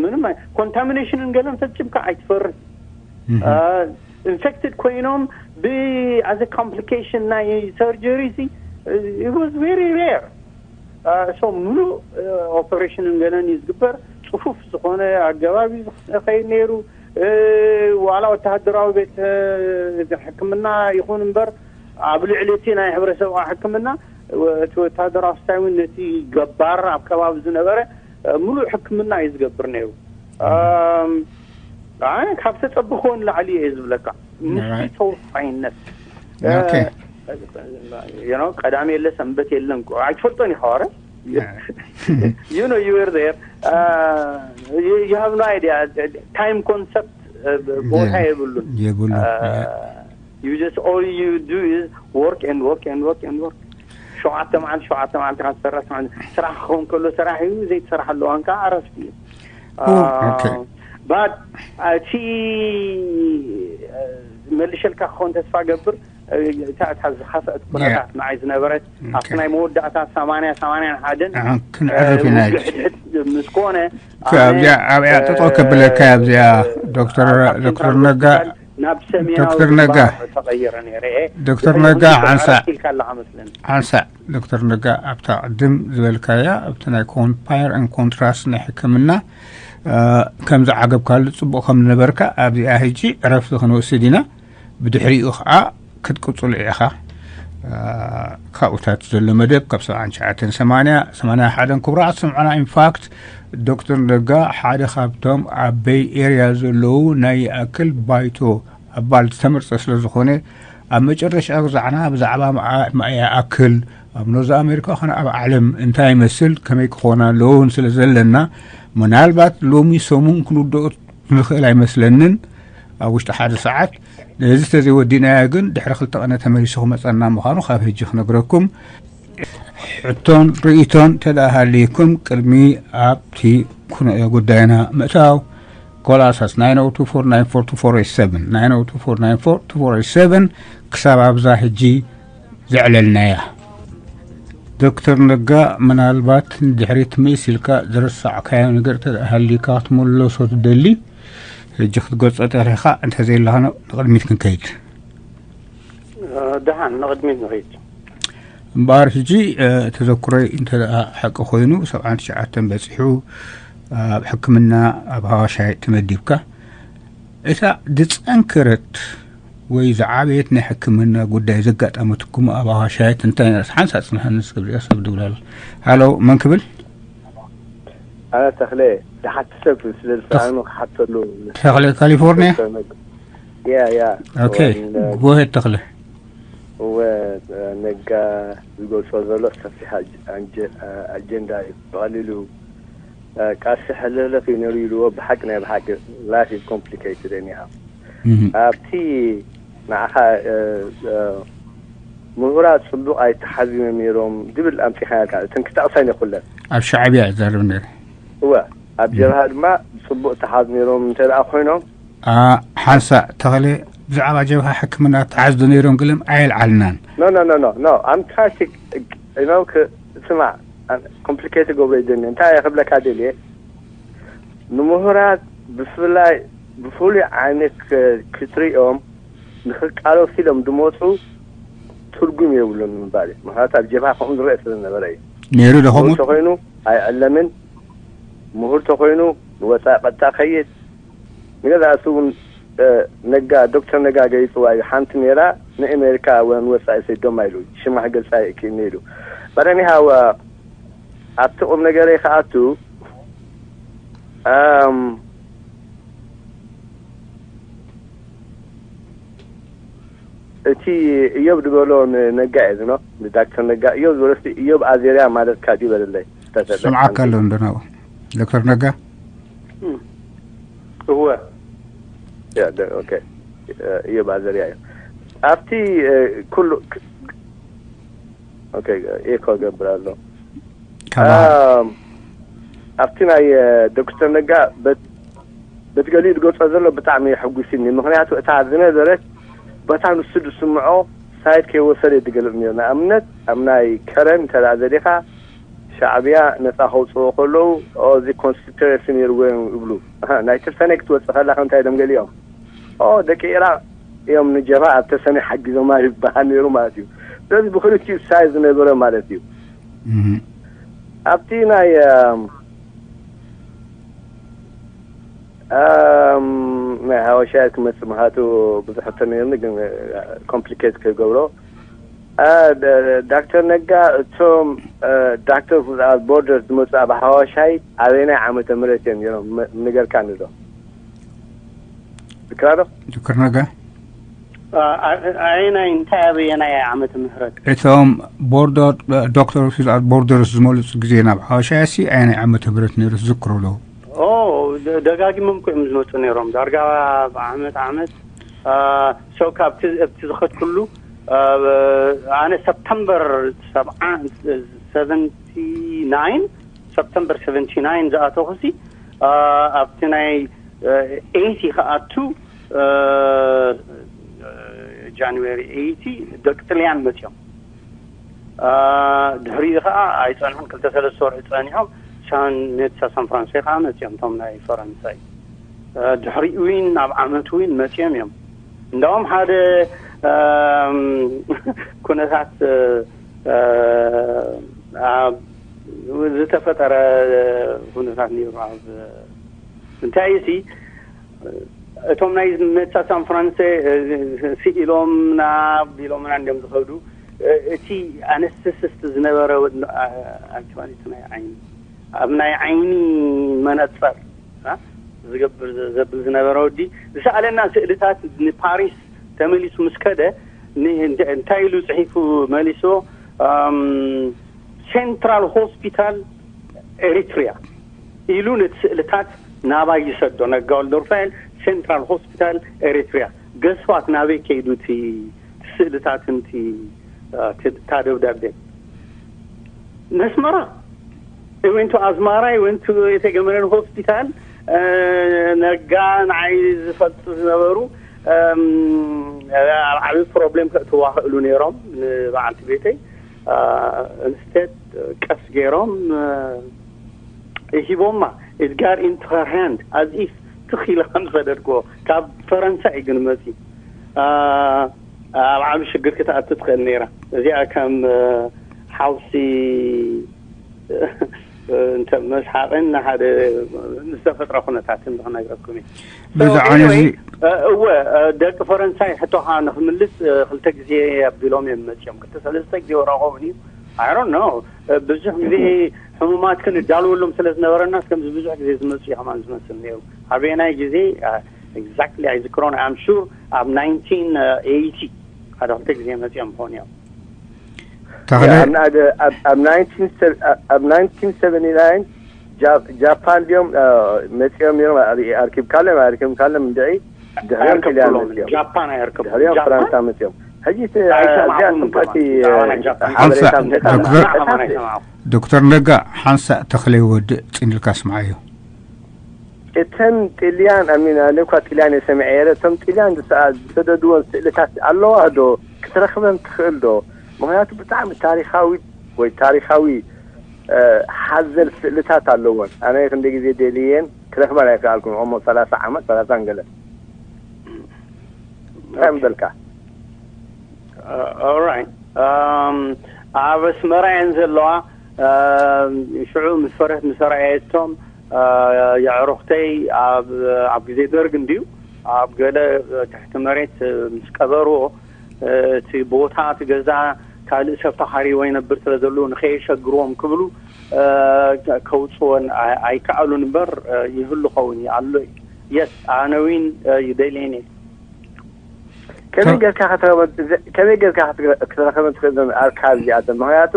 ምንም ኮንታሚኔሽንን ገለን ፈፂምካ ኣይትፈርን። ኢንፌክትድ ኮይኖም ብ as a complication ናይ ሰርጀሪ ሲ it was very rare። So ምሉእ ኦፐሬሽንን ገለን እዩ ዝግበር። ፅፉፍ ዝኾነ ኣገባብ እዩ ዝኸይድ ነይሩ። ዋላ ወተሃደራዊ ቤት ሕክምና ይኹን እምበር ኣብ ልዕሊ እቲ ናይ ሕብረተሰብ ሕክምና እቲ ወተሃደራዊ ስታይ እውን ነቲ ገባር ኣብ ከባቢ ዝነበረ ሙሉእ ሕክምና እዩ ዝገብር ነይሩ። ኣነ ካብ ተፀብኾ ንላዕሊ እየ ዝብለካ ምስቲ ተወፋይነት። ቀዳሚ የለ ሰንበት የለን ኣይትፈልጦን ኢኻ። ረ you know you were there. You have no idea. Time concept ቦታ የብሉን። የብሉ you just all you do is work and work and work and work. ሸውዓተ መዓልቲ ሸውዓተ መዓልቲ ካብ ትሰርሕ ስራሕ ክኸውን ከሎ ስራሕ እዩ፣ ዘይትሰርሓሉ እዋን ከዓ ዕረፍቲ እዩ። Okay. But እቲ መልሸልካ ክኸውን ተስፋ ገብር። እታ እታ ዝኸፍአት ኩነታት ንዓይ ዝነበረት ኣብቲ ናይ መወዳእታ ሰማንያ ሰማንያን ሓደን ክንዕርፍ ኢና። ሕድሕድ ምስ ኮነ ኣብዚኣ ኣብያ ጠጠው ከብለካ ኣብዚኣ ዶክተር ዶክተር ነጋ ናብ ሰሜናዊ ዶክተር ነጋ ተቐይረ ነይረ። ዶክተር ነጋ ሓንሳ ኢልካ ኣለኻ መስለኒ። ሓንሳ ዶክተር ነጋ ኣብታ ቅድም ዝበልካያ ኣብቲ ናይ ኮምፓየር ን ኮንትራስት ናይ ሕክምና ከም ዝዓገብካሉ ፅቡቕ ከም ዝነበርካ ኣብዚኣ ሕጂ ዕረፍቲ ክንወስድ ኢና። ብድሕሪኡ ከዓ ክትቅፅሉ ኢኻ። ካብኡታት ዘሎ መደብ ካብ ሰብዓን ትሽዓተን ሰማንያ ሰማንያ ሓደን ክቡራት ስምዑና። ኢንፋክት ዶክተር ነጋ ሓደ ካብቶም ኣብ ቤይ ኤርያ ዘለዉ ናይ ይኣክል ባይቶ ኣባል ዝተመርፀ ስለ ዝኾነ ኣብ መጨረሻ ግዛዕና ብዛዕባ ማእያ ኣክል ኣብ ኖርዝ ኣሜሪካ ኾነ ኣብ ዓለም እንታይ ይመስል ከመይ ክኾና ኣለውን ስለ ዘለና ምናልባት ሎሚ ሰሙን ክንውደኦ ንኽእል ኣይመስለንን። ኣብ ውሽጢ ሓደ ሰዓት ነዚ ተዘይወዲናዮ ግን ድሕሪ ክልተ ቀነ ተመሊሱ ክመፀና ምዃኑ ካብ ሕጂ ክነግረኩም። ሕቶን ርእቶን ተደኣ ሃልይኩም ቅድሚ ኣብቲ ኩነ ጉዳይና ምእታው ኮላሳስ nine oh two four nine four two four eight seven nine oh two four nine four two four eight seven ክሳብ ኣብዛ ሕጂ ዘዕለልናያ። ዶክተር ነጋ ምናልባት ንድሕሪት ምእስ ኢልካ ዝረሳዕካዮ ነገር ተደኣ ሃልይካ ክትምለሶ ትደሊ ሕጂ ክትገልጾ ጠሪኻ እንተዘየለኻ ንቕድሚት ክንከይድ። ደሓን ንቕድሚት ንኸይድ። እምበኣር ሕጂ ተዘክሮይ እንተ ደኣ ሓቂ ኮይኑ ሰብዓን ትሽዓተን በጺሑ ኣብ ሕክምና ኣብ ሃዋሻይ ተመዲብካ እታ ዝጸንከረት ወይ ዝዓበየት ናይ ሕክምና ጉዳይ ዘጋጠመትኩም ኣብ ሃዋሻየት እንታይ ሓንሳ ጽንሓንስ ክብሪያ ሰብ ድብላል። ሃሎ መን ክብል? ኣነ ተኽለ ዝሓቲ ሰብ ስለ ዝሰኣኑ ክሓተሉ ተኽለ ካሊፎርኒያ። ያ ያ ኦኬ ጎሄድ ተኽለ። እወ ነጋ ዝገልጾ ዘሎ ሰፊሕ ኣጀንዳ እዩ። ብቐሊሉ ቃልሲ ሕልፍልፍ እዩ ነሩ ኢልዎ። ብሓቂ ናይ ብሓቂ life is complicated anyhow ኣብቲ ንዓኻ ምሁራት ጽቡቕ ኣይተሓዝዮም ነይሮም ድብል ኣምጺኻልካ። እተን ክጠቕሰን እየ ኩለን። ኣብ ሻዕብያ እዛረብ ነይረ። እወ፣ ኣብ ጀብሃ ድማ ጽቡቕ ተሓዝ ነይሮም እንተ ደኣ ኮይኖም። ሓንሳ ተኸለ፣ ብዛዕባ ጀብሃ ሕክምና ተሓዝዶ ነይሮም ግለም ኣየልዓልናን። No, no, no, no, no. I'm trying to, you know, ስማዕ፣ ኮምፕሊኬት ገብሮ ይደኒ። እንታይ እየ ክብለካ ደልየ፣ ንምሁራት ብፍላይ ብፍሉይ ዓይነት ክትሪኦም ንክቃለሱ ኢሎም ዝመፁ ትርጉም የብሉን ምባል እዩ። ምክንያቱ ኣብ ጀብሃ ከምኡ ዝረአ ስለዝነበረ እዩ። ነይሩ ዶ ከምኡ? ተኮይኑ ኣይዕለምን። ምሁር ተኮይኑ ንወፃኢ ቀጥታ ከይድ። ንገዛእሱ እውን ነጋ፣ ዶክተር ነጋ ገሊፅዋ እዩ። ሓንቲ ነይራ ንኣሜሪካ ወይ ንወፃኢ ሰዶማ ኢሉ ሽማ ክገልፃ ይክእልኒ ኢሉ። በረኒሃወ ኣብቲ ቁም ነገረይ ክኣቱ፣ እቲ እዮብ ዝበሎ ንነጋ እየ ዝኖ ንዳክተር ነጋ እዮብ ዝበሎ፣ እስቲ እዮብ ኣዜርያ ማለትካ ድዩ በለለይ። ስምዓካ ኣሎ እንዶ ናብኡ ዶክተር ነጋ። እወ። እዮብ ኣዘርያ እዩ ኣብቲ ኩሉ። ኤኮ ገብር ኣሎ። ኣብቲ ናይ ዶክተር ነጋ በቲ ገሊኡ ዝገልጾ ዘሎ ብጣዕሚ የሐጉስኒ። ምክንያቱ እታ ዝነበረት በታ ንሱ ዝስምዖ ሳይድ ከይወሰደ ዝገልጽ ነይሩ። ንኣብነት ኣብ ናይ ከረን እንተ ደኣ ዘሊኻ ሻዕብያ ነጻ ከውጽኦ ከለዉ፣ ኦ፣ እዚ ኮንስፒረሲ ነይርዎ እዮም ይብሉ። ኣሃ፣ ናይ ተሰነይ ክትወጽእ ከላ ከ እንታይ ኢሎም ገሊኦም? ኦ፣ ደቂ ኢራቕ እዮም ንጀብሃ ኣብ ተሰነይ ሓጊዞማ ይበሃል ነይሩ ማለት እዩ። ስለዚ ብክልቲኡ ሳይድ ዝነበረ ማለት እዩ። ኣብቲ ናይ ናይ ሃወሻ ክመጽእ ምኻቱ ብዙሕ ሕቶ ነይርኒ፣ ግን ኮምፕሊኬት ክገብሮ። ዳክተር ነጋ፣ እቶም ዳክተር ዊዝኣውት ቦርደርስ ዝመጹ ኣብ ሃወሻይ ኣበየናይ ዓመተ ምህረት እዮም ነይሮም? ንገርካኒ ዶ? ዝክራ ዶ? ዶክተር ነጋ። ኣየናይ እንታይ ኣበየናይ ዓመተ ምህረት? እቶም ቦርደር ዶክተር ዊዝኣውት ቦርደርስ ዝመልጹ ግዜ ናብ ሓወሻያሲ ኣየናይ ዓመተ ምህረት ነይሩ ትዝክሩ ኣለዉ? ደጋጊሞም እኮ እዮም ዝመፁ ነይሮም። ዳርጋ ብዓመት ዓመት ሰው ካብቲ ኣብቲ ዝኸድኩሉ ኣነ ሰፕተምበር ሰብዓ ሰቨንቲ ናይን ሰፕተምበር ሰቨንቲ ናይን ዝኣተኹሲ ኣብቲ ናይ ኤይቲ ክኣቱ ጃንዌሪ ኤይቲ ደቂ ጥልያን መፅኦም። ድሕሪኡ ከዓ ኣይፀንሑን፣ ክልተ ሰለስተ ወርሒ ፀኒሖም ሳን ሜድሳ ሳን ፍራንሲስኮ ከዓ መፅኦም እቶም ናይ ፈረንሳይ። ድሕሪኡ እውን ኣብ ዓመት እውን መፅኦም እዮም። እንዳውም ሓደ ኩነታት ዝተፈጠረ ኩነታት ነይሩ። ኣብ እንታይ እዩ እቶም ናይ መጻ ሳን ፍራንሴ ስኢሎምና ቢሎምና እንዲም ዝኸዱ። እቲ ኣነስተስስት ዝነበረ ኣክቹዋሊ ናይ ዓይኒ ኣብ ናይ ዓይኒ መነጸር ዝገብር ዘብል ዝነበረ ወዲ ዝሰኣለና ስእልታት ንፓሪስ ተመሊሱ ምስ ከደ እንታይ ኢሉ ጽሒፉ መሊስዎ? ሴንትራል ሆስፒታል ኤሪትሪያ ኢሉ ነቲ ስእልታት ናባይ ይሰዶ። ነጋ ወልደሩፋኤል ሴንትራል ሆስፒታል ኤሪትሪያ። ገስዋት ናበይ ከይዱ እቲ ስእልታትን እቲ እታ ደብዳቤን? ነስመራ። I went to ኣስማራ፣ I went to የተገመረን ሆስፒታል። ነጋ ንዓይ ዝፈልጡ ዝነበሩ ኣብ ዓብዪ ፕሮብሌም ከእትዋ ክእሉ ነይሮም ንበዓልቲ ቤተይ። እንስቴድ ቀስ ገይሮም ሂቦማ። It got into her hand as if ትኽ ኢለ ከም ዝኸደድክዎ። ካብ ፈረንሳ እዩ ግን መፂ ኣብ ዓብዪ ሽግር ክትኣቱ ትኽእል ነይራ። እዚኣ ከም ሓውሲ እንተ መስሓቕን ሓደ ዝተፈጥረ ኩነታትን ክነግረኩም እዩ። ብዛዕባ ነዚ እወ፣ ደቂ ፈረንሳይ ሕቶኻ ንክምልስ ክልተ ግዜ ኣቢሎም እዮም መፅኦም። ክልተ ሰለስተ ግዜ ወረቆም እዩ። I don't know። ብዙሕ ግዜ ሕሙማት ክንዳልወሎም ስለ ዝነበረና ከምዚ ብዙሕ ግዜ ዝመፁ እዩ ከማን ዝመስል ነይሩ። ኣበየናይ ግዜ ኤግዛክትሊ ኣይዝክሮን። I'm sure ኣብ ናይንቲን ኤይቲ ሓደ ክልተ ግዜ መፅኦም ክኾኑ እዮም። ተኽለ ኣብ ናይንቲን ሰቨንቲ ናይን ጃፓን ድዮም መፂኦም ነይሮም። ኣርኪብካሎም ኣርኪብካሎም እንድዒ ድሕሪኦም ጥልያን መፅኦም፣ ጃፓን ኣየርከብኩ። ድሕሪኦም ፍራንሳ መፅኦም። ሕጂ እዚኣ ፅቡቅቲ ሓበሬታ ዶክተር ነጋ ሓንሳእ ተኽለ ወድእ ፅንልካ ስምዓዮ። እተን ጥልያን ኣሚና እኳ ጥልያን የሰምዐ የረ እቶም ጥልያን ዝሰደድዎን ስእልታት ኣለዋ ዶ? ክትረኽበን ትኽእል ዶ? ምክንያቱ ብጣዕሚ ታሪካዊ ወይ ታሪካዊ ሓዘል ስእልታት ኣለዎን። ኣነ ክንደ ግዜ ደልየን ክረኽበን ኣይከኣልኩን። ኦሞ ሰላሳ ዓመት ሰላሳ ገለ እንታይ ምበልካ? ኦራይት ኣብ ኣስመራ እየን ዘለዋ። ሽዑ ምስ ፈረት ምስ ኣርኣየቶም የዕሩኽተይ ኣብ ግዜ ደርግ እንድዩ ኣብ ገለ ትሕቲ መሬት ምስ ቀበርዎ እቲ ቦታ እቲ ገዛ ካልእ ሰብ ተኻሪዎ ይነብር ስለ ዘለዉ ንኸየሸግርዎም ክብሉ ከውፅዎን ኣይከኣሉን እምበር ይህሉ ኸውን ኣሎ። የስ ኣነ ዊን ይደልየን እየ። ከመይ ጌርካ ከመይ ጌርካ ክትረኸበን ትኽእል ዞም ኣርካብ እዚኣተን? ምክንያቱ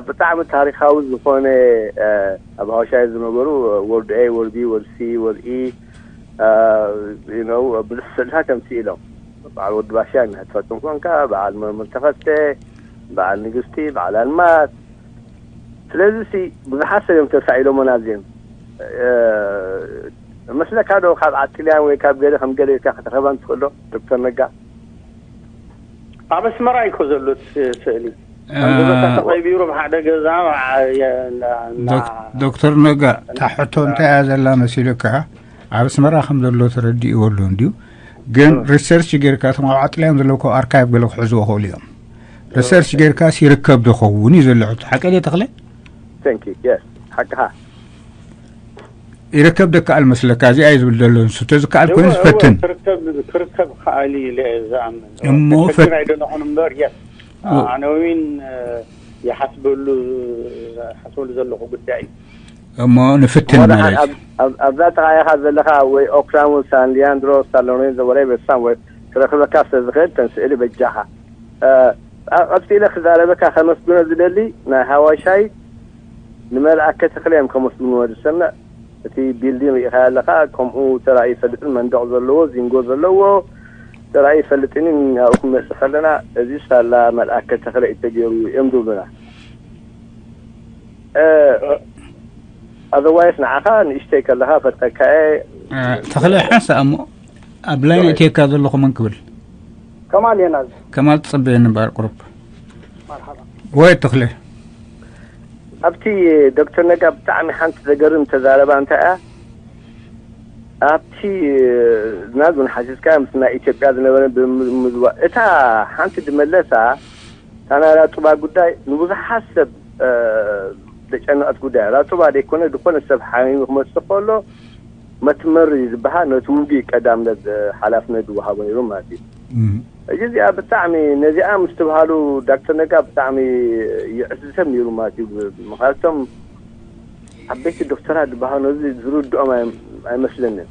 ብጣዕሚ ታሪካዊ ዝኾነ ኣብ ሃዋሻይ ዝነበሩ ወርድ ኤ ወርድ ቢ ወርድ ሲ ወርድ ኢ ብዙሕ ስእልታት ከምፅእ ኢሎም። በዓል ወዲ ባሻ ንሕትፈትን ኮንካ በዓል መርምር ተኸስተ በዓል ንግስቲ በዓል ኣልማዝ ስለዚ ሲ ብዙሓት ሰብ እዮም ተሳኢሎሞና እዚኦም መስለካ ዶ ካብ ኣጥልያን ወይ ካብ ገለ ከም ገለ ኢልካ ክትረኸበን ትኽእሎ ዶክተር ነጋ ኣብ ኣስመራ ይኮ ዘሎ ስእሊ ገዛታት ተቐይሩ ብሓደ ገዛ ዶክተር ነጋ ታሕቶ እንታይ እያ ዘላ መሲሉካ ኣብ ኣስመራ ከም ዘሎ ተረዲእዎ ኣሎ እንድዩ ግን ሪሰርች ጌርካ እቶም ኣብ ዓጥልያን ዘለዉ ካብ ኣርካይቭ ገለ ክሕዝዎ ክእሉ እዮም ሪሰርች ጌርካ ሲርከብ ዶ ኸውን እዩ ዘሎ ሕቶ ሓቀ ድየ ተኽለ ሓቅኻ ይርከብ ደከኣል መስለካ እዚኣ እዩ ዝብል ዘሎ ንሱ ተዝከኣል ኮይኑ ዝፈትን ክርከብ ከኣል ኢለ ዝኣምን እሞ ኣይደለኹን እምበር የስ ኣነ እውን ይሓስበሉ ሓስበሉ ዘለኹ ጉዳይ እዩ እሞ ንፍትን ማለት ኣብዛ ጥቓ ኢኻ ዘለኻ ወይ ኦክላሙስ ሳን ሊያንድሮ ሳሎሬንዞ ወሬ በሳም ወይ ክረኽበካ ስለ ዝኽእል ተን ስእሊ በጃኻ ቀፂለ ክዛረበካ ከመስግኖ ዝደሊ ናይ ሃዋሻይ ንመልኣከ ተኽለ እዮም ከመስግንዎ ዝሰምዕ እቲ ቢልዲን ርኢኻ ኣለኻ ከምኡ ተራእዩ ይፈልጥን መንደቕ ዘለዎ ዚንጎ ዘለዎ ተራእዩ ይፈልጥን ኣብኡ ክንመፅእ ከለና እዚ ሳላ መልኣከ ተኽለ እዩ ተገይሩ እዮም ዝብሉና ኣዘዋይስ ንዓኻ ንእሽተይ ከለኻ ፈልጠካ እየ ተኽለ ሓንሳ እሞ ኣብ ላይን እትየካ ዘለኹ መን ክብል ከማል የናዝ ከማል ትፅበየኒ እምበኣር ቁሩብ መርሓባ ወይ ተኽለ ኣብቲ ዶክተር ነጋ ብጣዕሚ ሓንቲ ዘገርም ተዛረባ እንታይ እያ ኣብቲ ናዙን ሓሲስካ ምስ ናይ ኢትዮጵያ ዝነበረ ብምዝዋ እታ ሓንቲ ድመለሳ እታ ናይ ራጡባ ጉዳይ ንብዙሓት ሰብ ዘጨነቐት ጉዳይ ራጡባ ዘይኮነ ዝኾነ ሰብ ሓሚሙ ክመፅእ ከሎ መትመሪ ዝበሃል ነቲ ውግእ ቀዳምነት ሓላፍነት ዝወሃቦ ነይሩ ማለት እዩ ሕጂ እዚኣ ብጣዕሚ ነዚኣ ምስ ትበሃሉ ዳክተር ነጋ ብጣዕሚ ይዕስሰብ ነይሩ ማለት እዩ ምክንያቱም ዓበይቲ ዶክተራት ዝበሃሉ ነዚ ዝርድኦም ኣይመስለንን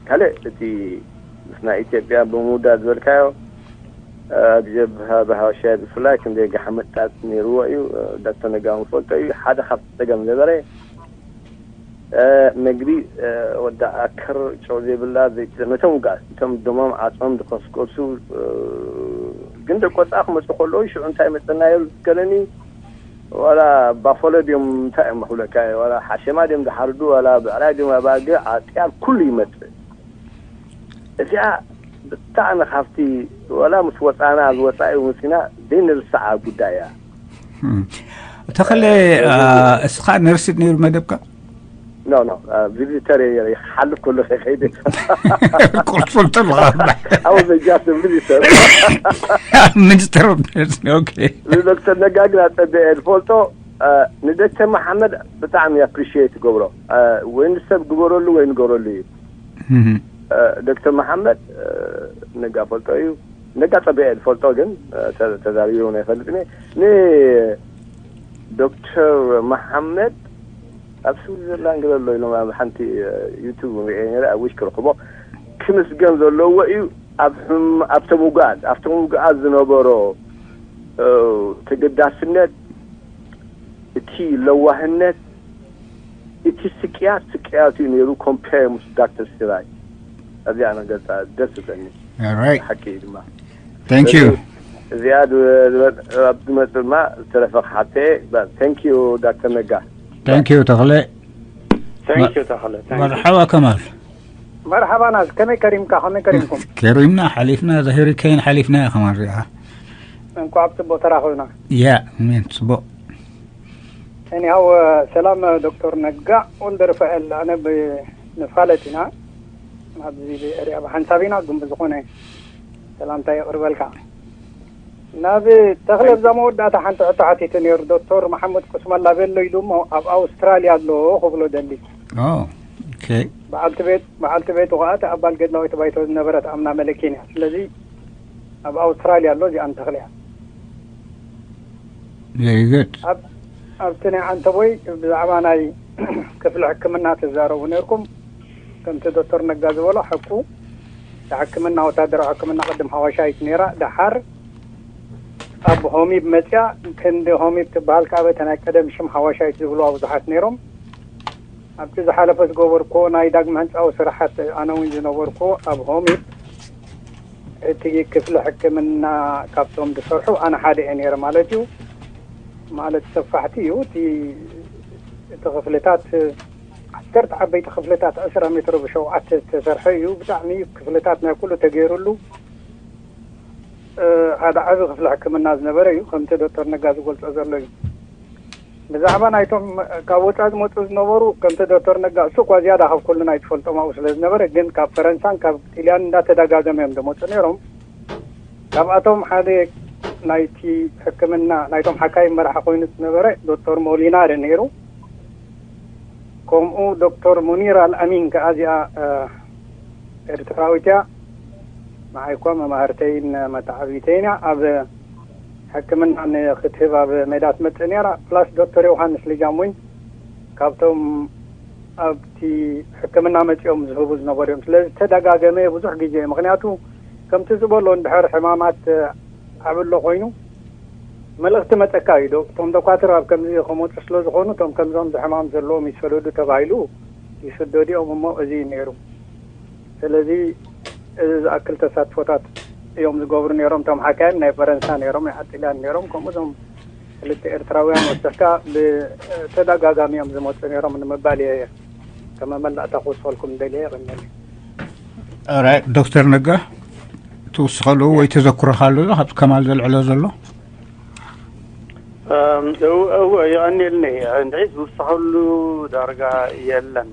ካልእ እቲ ምስ ናይ ኢትዮጵያ ብምውዳእ ዝበልካዮ ኣብ ጀብሃ ብሃዋሻ ብፍላይ ክንደይ ጋሕመጣት ነይርዎ እዩ ዳክተር ነጋ ንፈልጦ እዩ ሓደ ካብቲ ፀገም ነበረ መግቢ ወዲ ኣከር ጨው ዘይብላ ዘይትዘመቶም ጋዝ እቶም ደሞም ዓፅሞም ዝከስከሱ ግን ደቆፃ ክመፁ ከለዉ ሽዑ እንታይ መፀና ይብል ዝከለኒ ዋላ ባፈሎ ድዮም እንታይ እዮም ክብለካ ዋላ ሓሸማ ድዮም ዝሓርዱ ዋላ ብዕራይ ድዮም ኣባጊዕ ዓጥያል ኩሉ ይመፅእ እዚኣ ብጣዕሚ ካብቲ ዋላ ምስ ወፃና ዝወፃኢ መሲና ዘይንርስዓ ጉዳይ እያ ተኸለ እስኻ ነርሲት ነይሩ መደብካ no no visitor ክሓልፍ ከሎ ከይደ ቁርሱል ተለኻ I was just visitor minister of nursing okay ዶክተር ነጋ ግን ኣፀቢዐ ዝፈልጦ ንደክተር መሓመድ ብጣዕሚ appreciate ገብሮ ወይ ንሰብ ግበረሉ ወይ ንገረሉ እዩ ዶክተር መሓመድ ነጋ ፈልጦ እዩ ነጋ ፀቢዐ ዝፈልጦ ግን ተዛሪቡ ናይ ፈልጥ ን ዶክተር መሓመድ ኣብ ስዊዘርላንድ ገለ ኣሎ ኢሎም ኣብ ሓንቲ ዩቱብ ሪኤ ነረ ኣብ ዊሽ ክረኽቦ ክምስገን ዘለዎ እዩ ኣብ ኣብ ተምጉኣት ኣብ ተምጉኣት ዝነበሮ ተገዳስነት እቲ ለዋህነት እቲ ስቅያት ስቅያት እዩ ነይሩ ኮምፔር ምስ ዳክተር ሲራጅ ኣብዚኣ ነገር ደስ ዝብለኒ። All right. ሓቂ ድማ Thank you. እዚኣ ኣብ ዝመፅእ ድማ ዝተረፈ ክሓተ። Thank you ዶክተር ነጋ። Thank you ተኽለ። Thank you ተኽለ። Thank you. መርሓባ ከማል። መርሓባና፣ ከመይ ከሪምካ? ከመይ ከሪምኩም? ከሪምና ሓሊፍና፣ ዘ ሄሪኬን ሓሊፍና። ከማል ሪኣ እንኳዕ ብፅቡቅ ተራኸብና። ያ ሜን ጽቡቅ። እኒሃው ሰላም ዶክተር ነጋ ወልደ ርፋኤል፣ ኣነ ብንፋለጥ ኢና ኣብዚ ኤርያ ብሓንሳብ ኢና፣ ግን ብዝኾነ ሰላምታ የቕርበልካ። ናብ ተኽለ ኣብዛ መወዳእታ ሓንቲ ሕቶ ሓቲቱ ነይሩ። ዶክተር መሓመድ ቁስመላ ቤሎ ኢሉ እሞ ኣብ ኣውስትራልያ ኣሎ ክብሎ ደሊ። Oh, okay. በዓልቲ ቤት በዓልቲ ቤቱ ከዓ እቲ ኣባል ገድላዊት ባይቶ ዝነበረት ኣምና መለኪን እያ። ስለዚ ኣብ ኣውስትራልያ ኣሎ፣ እዚኣ ንተኽለ እያ። Very good. ኣብቲ ናይ ዓንተቦይ ብዛዕባ ናይ ክፍሊ ሕክምና ትዛረቡ ነርኩም። ከምቲ ዶክተር ነጋ ዝበሎ ሓቁ፣ ሕክምና፣ ወታደራዊ ሕክምና ቅድም ሓዋሻይት ነይራ። ደሓር ኣብ ሆሚብ መፅያ፣ ክንዲ ሆሚብ ትበሃል ከዓ በተ ናይ ቀደም ሽም ሓዋሻይት ዝብልዋ ብዙሓት ነይሮም። ኣብቲ ዝሓለፈ ዝገበርኩዎ ናይ ዳግመ ህንፃዊ ስራሓት ኣነ እውን ዝነበርኩዎ ኣብ ሆሚብ እቲ ክፍሊ ሕክምና ካብቶም ዝሰርሑ ኣነ ሓደ እየ ነይረ ማለት እዩ። ማለት ሰፋሕቲ እዩ እቲ እቲ ክፍልታት ዓሰርተ ዓበይቲ ክፍልታት ዕስራ ሜትሮ ብሸውዓተ ዝተሰርሐ እዩ። ብጣዕሚ ክፍልታት ናይ ኩሉ ተገይሩሉ ሓደ ዓቢ ክፍሊ ሕክምና ዝነበረ እዩ። ከምቲ ዶክተር ነጋ ዝገልጾ ዘሎ እዩ። ብዛዕባ ናይቶም ካብ ወፃኢ ዝመፁ ዝነበሩ ከምቲ ዶክተር ነጋ እሱ እኳ ዝያዳ ካብ ኩሉ ናይ ትፈልጦም ኣብኡ ስለ ዝነበረ፣ ግን ካብ ፈረንሳን ካብ ጢልያን እንዳተደጋገመ እዮም ዝመፁ ነይሮም። ካብኣቶም ሓደ ናይቲ ሕክምና ናይቶም ሓካይም መራሒ ኮይኑ ዝነበረ ዶክተር ሞሊናሪ ነይሩ። ከምኡ ዶክተር ሙኒር ኣልኣሚን ከኣ እዚኣ ኤርትራዊት እያ። ንዓይ እኳ መማህርተይን መተዓብይተይን እያ። ኣብ ሕክምና ንክትህብ ኣብ ሜዳ ትመጽእ ነይራ። ፕላስ ዶክተር ዮሃንስ ልጃም እውን ካብቶም ኣብቲ ሕክምና መጺኦም ዝህቡ ዝነበሩ እዮም። ስለዚ ተደጋገመ ብዙሕ ግዜ፣ ምክንያቱ ከምቲ ዝበሎ እንድሕር ሕማማት ዓብሎ ኮይኑ መልእኽቲ መጸካ እዩ። ዶ እቶም ዶኳትር ኣብ ከምዚ ክመፁ ስለ ዝኾኑ እቶም ከምዞም ዝሕማም ዘለዎም ይሰደዱ ተባሂሉ ይስደዱ እዮም እሞ እዚ እዩ ነይሩ። ስለዚ እዚ ዝኣክል ተሳትፎታት እዮም ዝገብሩ ነይሮም። እቶም ሓካይም ናይ ፈረንሳ ነይሮም፣ ናይ ኣጥልያን ነይሮም። ከምኡ እዞም ክልተ ኤርትራውያን ወሰካ ብተደጋጋሚ እዮም ዝመፁ ነይሮም ንምባል እየ ከመመላእታ ክውስኸልኩም ደልየ። የቐንየለይ። ኦራይት ዶክተር ነጋ ትውስኸሉ ወይ ተዘክሮኻ ኣሎ ዶ ካብቲ ከማል ዘልዕሎ ዘሎ? እወ የቐንየልኒ። እንድዒ ዝውስኸሉ ዳርጋ የለን።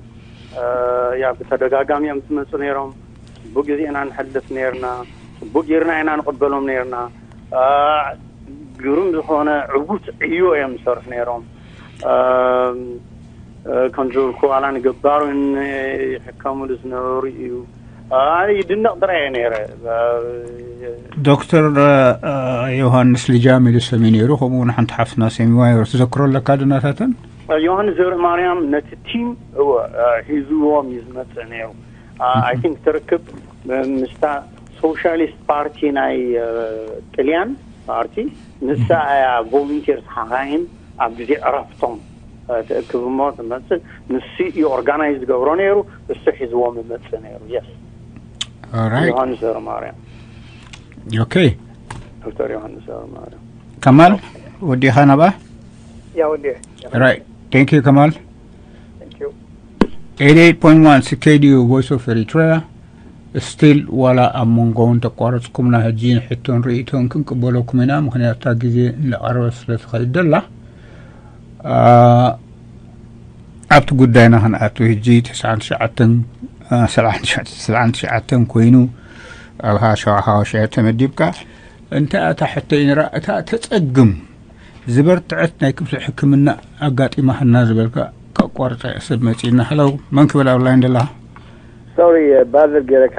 ያ ብተደጋጋሚ እዮም ዝመፁ ነይሮም። ፅቡቅ ግዜ ኢና ንሕልፍ ነይርና። ፅቡቅ ጌርና ኢና ንቕበሎም ነይርና። ግሩም ዝኾነ ዕዉት ዕዮ እዮም ዝሰርሑ ነይሮም። ከም ዝበልኩ ዋላ ንገባሩ ይሕከምሉ ዝነበሩ እዩ። ኣነ ይድነቕ ጥራይ እየ ነይረ። ዶክተር ዮሃንስ ልጃም ኢሉ ሰሚ ነይሩ፣ ከምኡ እውን ሓንቲ ሓፍትና ሰሚዋ ነይሩ። ትዘክሮ ኣለካ ድናታተን? ዮሃንስ ዘብረ ማርያም ነቲ ቲም እወ ሒዝዎም እዩ ዝመፅእ ነይሩ። ኣይ ቲንክ ትርክብ ምስታ ሶሻሊስት ፓርቲ ናይ ጥልያን ፓርቲ ንሳ እያ ቮሉንቲርስ ሓኻይም ኣብ ግዜ ዕረፍቶም ትእክብ እሞ ትመፅእ። ንሱ እዩ ኦርጋናይዝ ዝገብሮ ነይሩ። እሱ ሒዝዎም ይመፅእ ነይሩ። የስ ኦራይት ዮሃንስ ዘብረ ማርያም ኦኬ ዶክተር ዮሃንስ ዘብረ ማርያም ከማል ወዲኻ ናብኣ ያ ወዲ ራይት ቴንክ ዩ ከማል Thank you. eighty-eight point one C K D U Voice of Eritrea ስቲል ዋላ ኣብ መንጎውን ተቋረፅኩምና ሕጂ ንሕቶን ርእይቶን ክንቅበለኩም ኢና ምክንያቱ እታ ግዜ እንዳቐረበ ስለ ትኸይድ ደላ ኣብቲ ጉዳይና ክንኣቱ ሕጂ ተስዓን ትሽዓተን ሰብዓን ትሽዓተን ኮይኑ ኣብ ሃሸዋ ሃወሻ ተመዲብካ እንታይ እታ ሕቶ ይንራ እታ ተፀግም ዝበርትዐት ናይ ክፍሊ ሕክምና ኣጋጢማህና ዝበልካ ከቋርፀ ሰብ መፂና። ሄሎ መን ክብል ኣብ ላይን ደላ? ሶሪ ባዘር ገይረካ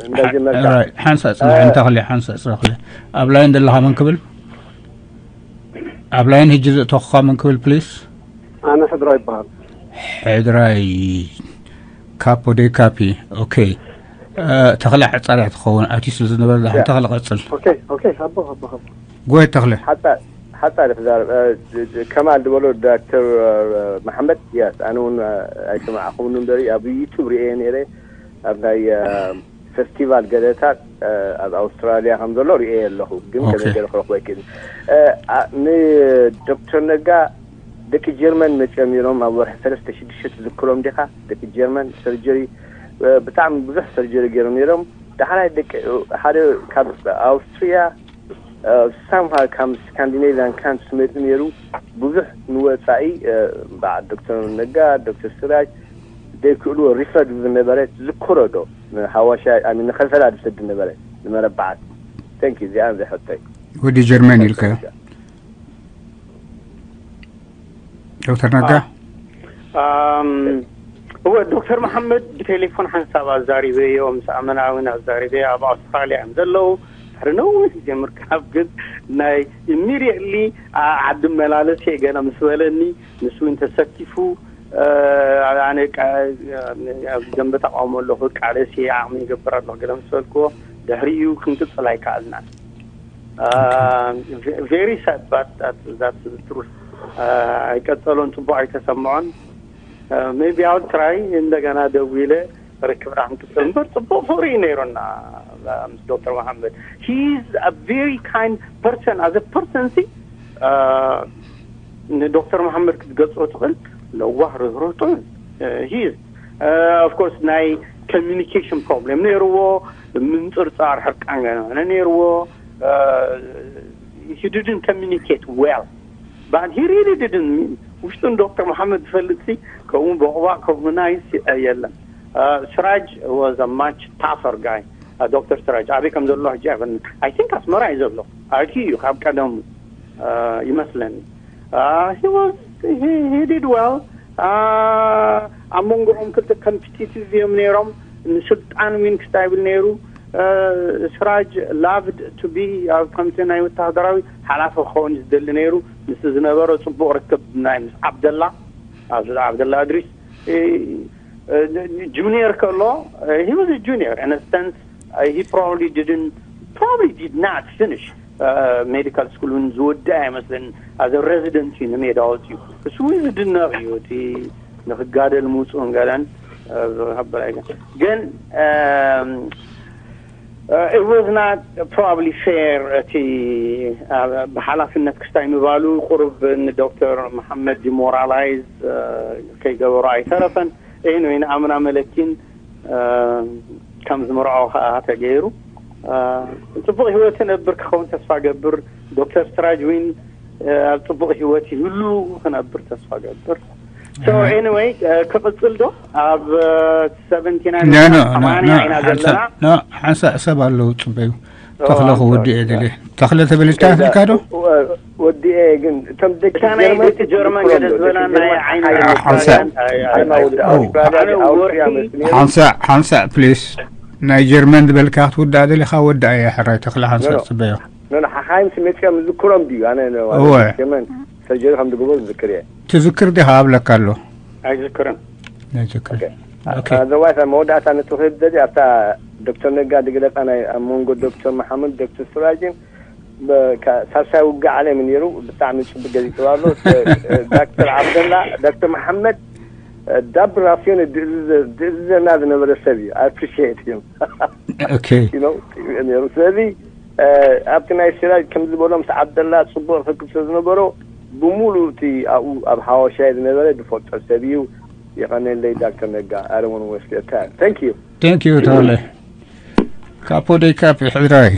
እንዳጀመርካ ሓንሳእ ፅናሕ እንተኽሊ ሓንሳእ ፅረኽሊ ኣብ ላይን ደለኻ መን ክብል ኣብ ላይን ህጂ ዘእተኹኻ መን ክብል ፕሊስ? ኣነ ሕድራ ይበሃል። ሕድራይ ካፖ ደ ካፒ። ኦኬ ተኽለ ሓፃርያ ትኸውን ኣቲ ስለ ዝነበረ ዳሕን ተኽለ ቀፅል። ኦኬ ኦኬ ኣቦ ኣቦ ኣቦ ጎየ ተኽለ። ሓፃር ክዛረብ ከማል ዝበሎ ዶክተር መሓመድ ያስ ኣነ እውን ኣይሰማዕኹምን እምበሪ ኣብ ዩቱብ ርእየ ነይረ። ኣብ ናይ ፈስቲቫል ገለታት ኣብ ኣውስትራልያ ከም ዘሎ ርእየ ኣለኹ። ግን ከመይ ገለ ክረኽቦ ኣይክእልን። ንዶክተር ነጋ ደቂ ጀርመን መፅኦም ነይሮም ኣብ ወርሒ ሰለስተ ሽዱሽተ ትዝክሮም ዲኻ? ደቂ ጀርመን ሰርጀሪ፣ ብጣዕሚ ብዙሕ ሰርጀሪ ገይሮም ነይሮም። ዳሕራይ ደቂ ሓደ ካብ ኣውስትሪያ ሳምሃ ካብ ስካንዲኔቪያን ካንትስ መፂኡ ነይሩ። ብዙሕ ንወፃኢ በዓል ዶክተር ነጋ፣ ዶክተር ስራጅ ዘይክእልዎ ሪፈር ዝብል ነበረ። ትዝክሮ ዶ? ንሓዋሻ ኣይ ሚን ንኸሰላ ዝሰድ ነበረ ንመረባዓት። Thank you። እዚኣ ዘይሐተይ ወዲ ጀርመን ኢልካዮ ዶክተር ነጋ? እወ፣ ዶክተር መሓመድ ብቴሌፎን ሓንሳብ ኣዛሪበዮ፣ ምስ ኣመና እውን ኣዛሪበ። ኣብ ኣውስትራልያ እዮም ዘለዉ። ድሕሪ ነዊሕ ዘይምርካብ ግን ናይ ኢሚድየትሊ ዓዲ መላለስ እየ ገለ ምስ በለኒ፣ ንሱ እውን ተሰኪፉ፣ ኣነ ደንበ ተቃውሞ ኣለኹ፣ ቃለሲ ዓቕሚ ይገብር ኣለኹ ገለ ምስ በልክዎ፣ ድሕሪኡ ክንቅፅል ኣይከኣልናን። Very sad, but that's the truth. ኣይቀጸሎን፣ ጽቡቕ ኣይተሰምዖን። Maybe I'll try እንደገና ደዊለ ርክብና ክንቅጽል እምበር ጽቡቕ ፍቕሪ እዩ ነይሩና ምስ ዶክተር መሓመድ። He is a very kind person. As a person ሲ ንዶክተር መሓመድ ክትገልጾ ትኽእል፣ ለዋህ፣ ርህሩህ፣ ጥዑም። He is, of course, ናይ communication problem ነይርዎ። ምንጽርጻር ሕርቃን ገና ነይርዎ። He didn't communicate well, but he really didn't mean. ውሽጡ ንዶክተር መሓመድ ዝፈልጥ ሲ ከምኡ በቑባቕ ከምኡ ናይስ የለን። Siraj was a much tougher guy. ዶክተር ስራጅ ኣበይ ከም ዘሎ ሕጂ ኣይፈልጥን። I think ኣስመራ እዩ ዘሎ። ኣድዩ እዩ ካብ ቀደሙ ይመስለኒ። He was, he did well. ኣብ መንጎኦም ክልተ ኮምፒቲቲቭ እዮም ነይሮም። ንስልጣን ዊን ክስታይ ይብል ነይሩ። ስራጅ loved to be ኣብ ከምቲ ናይ ወታደራዊ ሓላፊ ክኸውን ዝደሊ ነይሩ። ምስ ዝነበሮ ጽቡቕ ርክብ ናይ ምስ ዓብደላ፣ ኣብዚ ዓብደላ እድሪስ፣ ጁኒየር ከሎ፣ he was a junior in a sense. He probably didn't, probably did not finish medical school. እውን ዝወድእ ኣይመስልን። As a resident እዩ ንሜዳ ወፂኡ። እሱ እውን ዝድነቕ እዩ። እቲ ንክጋደል ምውፅኡን ገለን ዝኸበር ኣይገ ግን it was not probably fair። እቲ ብሓላፍነት ክስታይ ምባሉ ቁሩብ ንዶክተር መሓመድ ዲሞራላይዝ ከይገበሮ ኣይተረፈን። Anyway፣ ንኣምና መለኪን ከም ዝምርዖ ከዓ ተገይሩ። ጽቡቕ ህይወት ነብር ክኸውን ተስፋ ገብር። ዶክተር ስራጅ ዊን ኣብ ጽቡቕ ህይወት ይህሉ ክነብር ተስፋ ገብር። So anyway፣ ክቕጽል ዶ ኣብ ሰቨንቲ ናይን ኢና ዘለና? ሓንሳእ ሰብ ኣለዉ ጽበዩ። ተኽለ ክውድእ እየ ደልየ። ተኽለ ተበሊጅካ ትልካ ዶ? ወዲኤ ግን እቶም ደቂ እታ ናይ ደቂ ጀርመን ገለ ዝበላ ናይ ዓይኒ ሓንሳእ ሓንሳእ ፕሊስ። ናይ ጀርመን ዝበልካ ክትውዳእ ደሊኻ ወዳእ እየ። ሕራይ ተኽለ ሓንሳእ ጽበዮ። ሓኻይም ስሜትካ ምዝክሮም ድዩ? ኣነ እወ። ጀርመን ሰርጀሪ ከም ዝግበሩ ዝዝክር እየ። ትዝክር ዲኻ ኣብለካ ኣሎ። ኣይዝክርን። ኣይዝክር። ኣዘዋይታ መወዳእታ ነቲ ክህብ ደሊ ኣብታ ዶክተር ነጋ ዝገለጻ ናይ ኣብ መንጎ ዶክተር መሓመድ ዶክተር ስራጅን ሳልሳይ ውግእ ዓለም ነይሩ። ብጣዕሚ ጽቡቅ ገሊጽዋ ኣሎ ዳክተር ዓብደላ። ዳክተር መሓመድ ዳብ ራስዮን ድእዝዘና ዝነበረ ሰብ እዩ። I appreciate him። Okay። ነይሩ። ስለዚ ኣብቲ ናይ ሲራጅ ከም ዝበሎ ምስ ዓብደላ ጽቡቅ ርክብ ስለ ዝነበሮ ብምሉእ እቲ ኣብኡ ኣብ ሓወሻይ ዝነበረ ዝፈልጦ ሰብ እዩ። የቐነለይ ዳክተር ነጋ። I don't want to waste your time. Thank you. Thank you, ተወለ። ካፖ ደይ ካፕ ሕድራይ።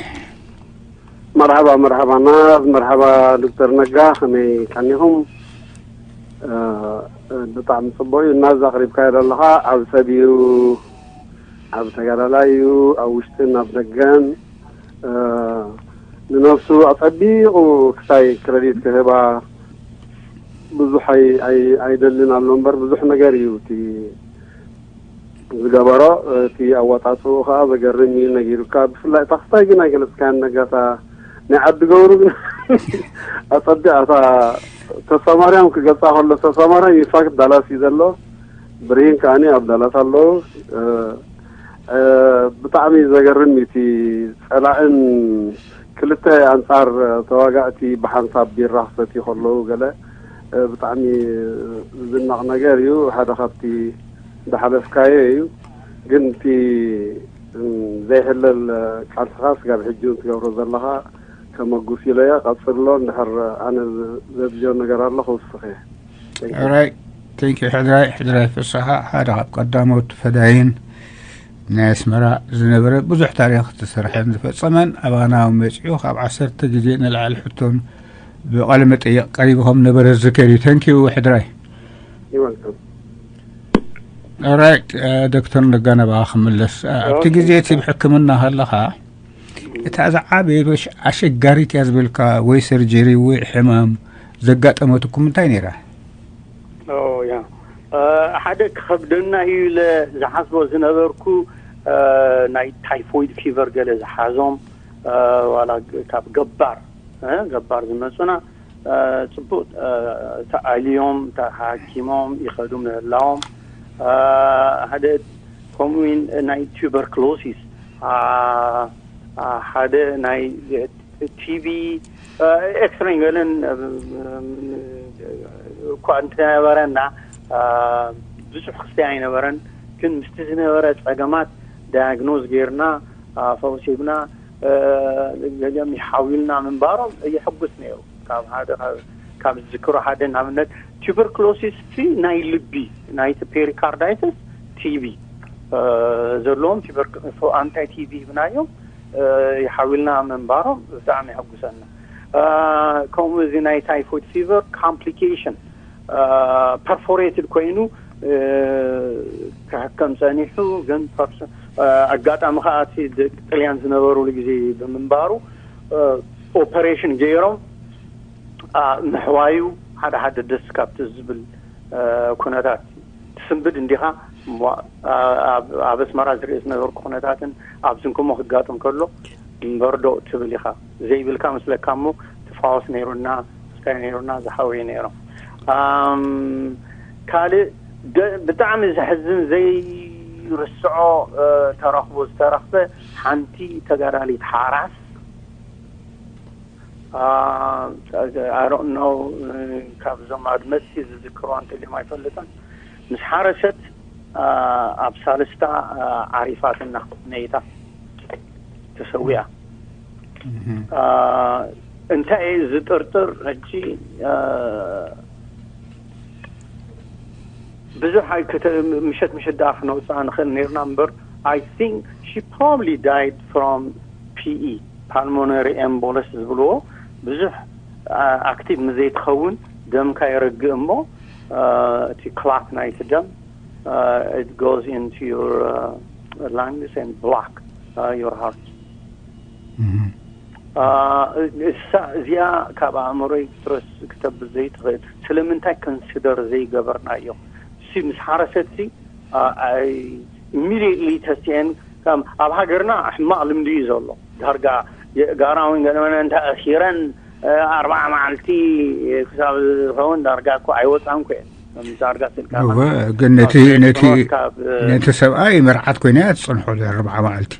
መርሓባ መርሓባ ናዝ፣ መርሓባ ዶክተር ነጋ፣ ከመይ ቀኒኹም? ብጣዕሚ ጽቡቅ እዩ። ናዝ ኣቕሪብካዮ ዘለኻ ዓብ ሰብ እዩ፣ ዓብ ተጋዳላይ እዩ። ኣብ ውሽጥን ኣብ ደገን ንነብሱ ኣጸቢቑ ክሳይ ክረዲት ክህባ ብዙሕ ኣይደልን ኣሎ እምበር ብዙሕ ነገር እዩ እቲ ዝገበሮ። እቲ ኣዋጻጽኡ ከዓ ዘገርም እዩ ነጊሩካ። ብፍላይ እታ ክስታይ ግን ኣይገለጽካያን ነጋታ ናይ ዓዲ ገብሩ ግን ኣጸቢቓ እታ ተስፋማርያም ክገልጻ ከሎ ተስፋማርያም ኢንፋክት ዳላስ እዩ ዘሎ። ብርሂን ከዓኒ ኣብ ዳላስ ኣለዉ። ብጣዕሚ ዘገርም እዩ እቲ ጸላእን ክልተ ኣንጻር ተዋጋእቲ ብሓንሳብ ቢራ ክሰትዩ ከለዉ ገለ ብጣዕሚ ዝናቕ ነገር እዩ። ሓደ ካብቲ ዝሓለፍካዮ እዩ። ግን እቲ ዘይሕለል ቃልስኻ ስጋብ ሕጂ እውን ትገብሮ ዘለኻ ከመጉስ ኢለዮ። ቀፅሎ። እንድሕር ኣነ ዘብዝዮ ነገር ኣሎ ክውስኽ እየ። ራይ ቴንኪ ሕድራይ ሕድራይ ፍስሓ ሓደ ካብ ቀዳሞት ፈዳይን ናይ ኣስመራ ዝነበረ ብዙሕ ታሪክ ዝሰርሐን ዝፈጸመን ኣባና መጺኡ ካብ ዓሰርተ ግዜ ንላዕሊ ሕቶን ብቃለ መጠየቅ ቀሪብኹም ነበረ ዝከር እዩ። ተንኪዩ ሕድራይ። ይወልከም። ራይ ዶክተር ነጋ ነባኻ ክምለስ ኣብቲ ግዜ እቲ ብሕክምና ከለኻ እታ ዝዓበየ ኣሸጋሪት እያ ዝበልካ ወይ ሰርጀሪ ወይ ሕማም ዘጋጠመትኩም እንታይ ነይራ? ያ ሓደ ክኸብደና እዩ ኢለ ዝሓስቦ ዝነበርኩ ናይ ታይፎይድ ፊቨር ገለ ዝሓዞም ዋላ ካብ ገባር ገባር ዝመፁና ፅቡቅ ተኣልዮም ተሓኪሞም ይኸዱ ምህላዎም ሓደ ከምኡውን ናይ ቱበርክሎሲስ ሓደ ናይ ቲቪ ኤክስሬይ ገለን እኳ እንተነበረና ብዙሕ ክስተይ ኣይነበረን። ግን ምስቲ ዝነበረ ፀገማት ዳያግኖዝ ጌርና ፈውሲብና ገገም ይሓዊልና ምንባሮም የሐጉስ ነይሩ። ካብ ሓደ ካብ ዝዝክሮ ሓደ ንኣብነት ቱበርክሎሲስ ሲ ናይ ልቢ ናይቲ ፔሪካርዳይተስ ቲቪ ዘለዎም ኣንታይ ቲቪ ሂብናዮም ይሓዊልና ምንባሮም ብጣዕሚ የሐጉሰና። ከምኡ እዚ ናይ ታይፎይድ ፊቨር ኮምፕሊኬሽን ፐርፎሬትድ ኮይኑ ክሕከም ጸኒሑ። ግን ኣጋጣሚ ከዓ እቲ ደቂ ጥልያን ዝነበሩሉ ግዜ ብምንባሩ ኦፐሬሽን ገይሮም ምሕዋዩ ሓደ ሓደ ደስ ካብቲ ዝብል ኩነታት ትስንብድ እንዲኻ ኣብ ኣስመራ ዝርኢ ዝነበርኩ ኩነታትን ኣብዝን ከምኡ ክጋጥም ከሎ እምበርዶ ትብል ኢኻ ዘይብልካ መስለካ እሞ ትፋወስ ነይሩና ስታይ ነይሩና ዝሓወየ ነይሮም። ካልእ ብጣዕሚ ዘሕዝን ዘይርስዖ ተረኽቦ ዝተረኽበ ሓንቲ ተጋዳሊት ሓራስ ኣሮኖ ካብዞም ኣድመፅቲ ዝዝክርዋ እንተልዮም ኣይፈልጥን ምስ ሓረሰት ኣብ ሳልስታ ዓሪፋትና ነይታ ተሰዊኣ። እንታይ ዝጥርጥር ሕጂ ብዙሕ ምሸት ምሸት ደኣ ክነውፅኣ ንኽእል ነርና እምበር I think she probably died from ፒኢ pulmonary embolus ዝብልዎ ብዙሕ ኣክቲቭ ምዘይትኸውን ደምካ የረግእ እሞ እቲ ክላት ናይቲ ደም it goes into your lungs and block your heart እሳ እዚኣ ካብ ኣእምሮይ ክትረስ ክተብል ዘይትኽእል ስለምንታይ ኮንሲደር ዘይገበርናዮ ሲ ምስ ሓረሰትሲ ኢሚዲየትሊ ተስቲአን ኣብ ሃገርና ሕማቕ ልምዲ እዩ ዘሎ ዳርጋ ጋራውን ገለመነ እንተ ኣሲረን ኣርባዓ መዓልቲ ክሳብ ዝኸውን ዳርጋ እኮ ኣይወፃን ኮ እየን ዳርጋ ስልካ ግን ነቲ ነቲ ነቲ ሰብኣይ መርዓት ኮይና እያ ትፀንሖ ኣርባዓ መዓልቲ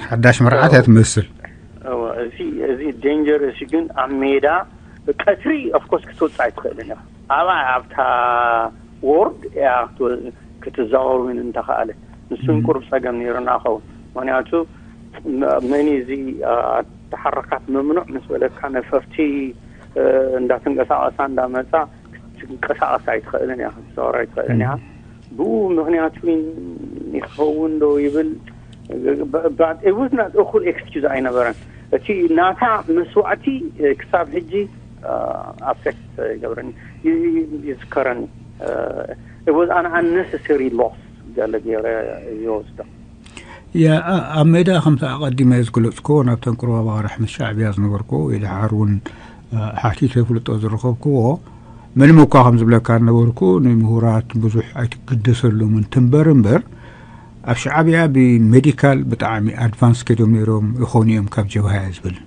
ሓዳሽ መርዓት እያ ትመስል። እዚ እዚ ዴንጀር እዚ ግን ኣብ ሜዳ ቀትሪ ኦፍኮርስ ክትወፅእ ኣይትኽእልን እያ። ኣባይ ኣብታ ዎርድ ክትዛወር እውን እንተኸኣለ ንሱን ቁሩብ ፀገም ነይሩና ኸውን ምክንያቱ መኒ እዚ ተሓረካት መምኑዕ ምስ በለካ ነፈርቲ እንዳተንቀሳቀሳ እንዳመፃ ክትንቀሳቀስ ኣይትኽእልን እያ ክትዛወር ኣይትኽእልን እያ። ብኡ ምክንያት እውን ይኸውን ዶ ይብል was not እኩል ኤክስኪዝ ኣይነበረን። እቲ ናታ መስዋዕቲ ክሳብ ሕጂ ኣፌክት ይገብረኒ ይዝከረኒ። It was an unnecessary loss ገለ ገይረ ይወስዶ። ኣብ ሜዳ ከምቲ ኣቐዲመ ዝገለፅክዎ ናብተን ቅሩብ ኣባቕራሕ ምስ ሻዕብያ ዝነበርክዎ ወይ ድሓር እውን ሓቲተ ፍልጦ ዝረኸብክዎ ምንም እኳ ከም ዝብለካ ነበርኩ ንምሁራት ብዙሕ ኣይትግደሰሎምን ትንበር እምበር ኣብ ሻዕብያ ብሜዲካል ብጣዕሚ ኣድቫንስ ከይዶም ነይሮም ይኾኑ እዮም ካብ ጀብሃ እየ ዝብል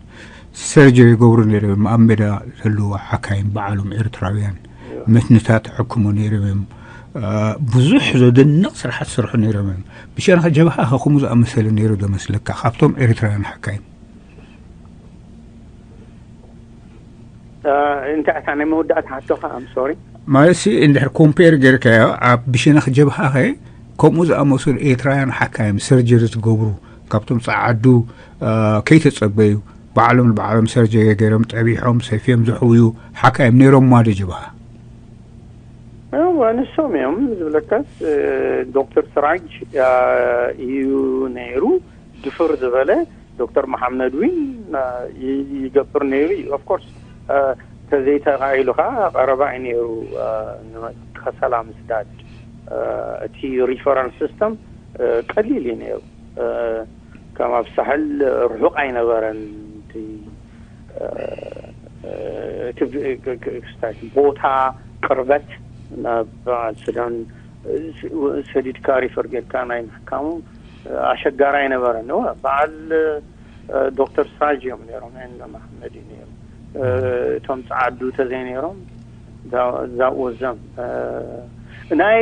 ሰርጀሪ ይገብሩ ነይሮም ኣብ ሜዳ ዘለዉ ሓካይም በዓሎም ኤርትራውያን መትንታት ሕክሙ ነይሮም እዮም ብዙሕ ዘደንቕ ስራሓት ዝሰርሑ ነይሮም እዮም ብሸነኸ ጀብሃ ከ ከምኡ ዝኣመሰለ ነይሩ ዶ መስለካ ካብቶም ኤርትራውያን ሓካይም እንታይ እታ ናይ መወዳእታ ሓቶኻ ኣም ሶሪ ማለት ሲ እንድሕር ኮምፔር ጌርካዮ ኣብ ብሸነኽ ጀብሃኸ ከምኡ ዝኣመሰሉ ኤርትራውያን ሓካይም ሰርጀሪ ዝገብሩ፣ ካብቶም ጸዓዱ ከይተጸበዩ ባዕሎም ንባዕሎም ሰርጀሪ ገይሮም ጠቢሖም ሰፊዮም ዝሕውዩ ሓካይም ነይሮም። ማዶ ጀብሃ ንሶም እዮም ዝብለካስ፣ ዶክተር ስራጅ እዩ ነይሩ። ድፍር ዝበለ ዶክተር መሓመድ ዊን ይገብር ነይሩ እዩ። ኦፍኮርስ ተዘይተኻኢሉ ከዓ ቀረባ እዩ ነይሩ። ንከሰላ ምስዳድ እቲ ሪፈራል ሲስተም ቀሊል እዩ ነይሩ። ከም ኣብ ሳሕል ርሑቕ ኣይነበረን። እቲ ክስታሽ ቦታ ቅርበት ናብ በዓል ሱዳን ሰዲድካ ሪፈር ጌርካ ናይ ምሕካሙ ኣሸጋሪ ኣይነበረን። በዓል ዶክተር ስራጅ እዮም ነይሮም፣ ን መሓመድ እዩ ነይሩ። እቶም ጸዓዱ ተዘይ ነይሮም ዛወዘም ናይ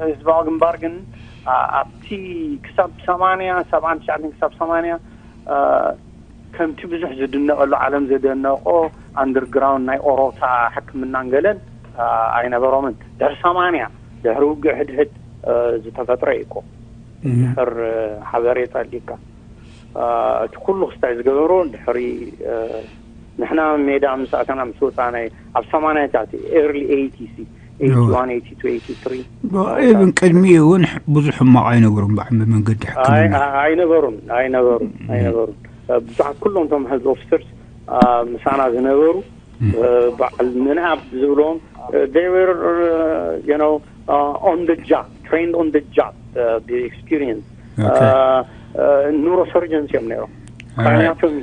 ህዝባዊ ግንባር ግን ኣብቲ ክሳብ ሰማንያ ሰብዓን ትሽዓተን ክሳብ ሰማንያ ከምቲ ብዙሕ ዝድነቐሉ ዓለም ዘደነቆ ኣንደርግራውንድ ናይ ኦሮታ ሕክምናን ገለን ኣይነበሮምን። ድሕሪ ሰማንያ ድሕሪ ውግእ ሕድሕድ ዝተፈጥረ እዩ እኮ። ድሕር ሓበሬታ ኣሊካ እቲ ኩሉ ክስታይ ዝገበሩ ድሕሪ ንሕና ሜዳ ምስ ኣተና ምስ ወፃናይ ኣብ ሰማንያታት ኤርሊ ኤይቲስ ኤይቲ ዋን ኤይቲ ቱ ኤይቲ ትሪ ኢብን ቅድሚኡ እውን ብዙሕ ሕማቕ ኣይነበሩን። ብዓሚ መንገዲ ሕክምና ኣይነበሩን ኣይነበሩን ኣይነበሩን። ብዙሓት ኩሎም እቶም ሄልዝ ኦፊሰርስ ምሳና ዝነበሩ በዓል ምንኣብ ዝብሎም they were you know on the job trained on the job ብኤክስፒሪየንስ ኑሮ ሰርጀንስ እዮም ነይሮም። ክራኒዮቶሚ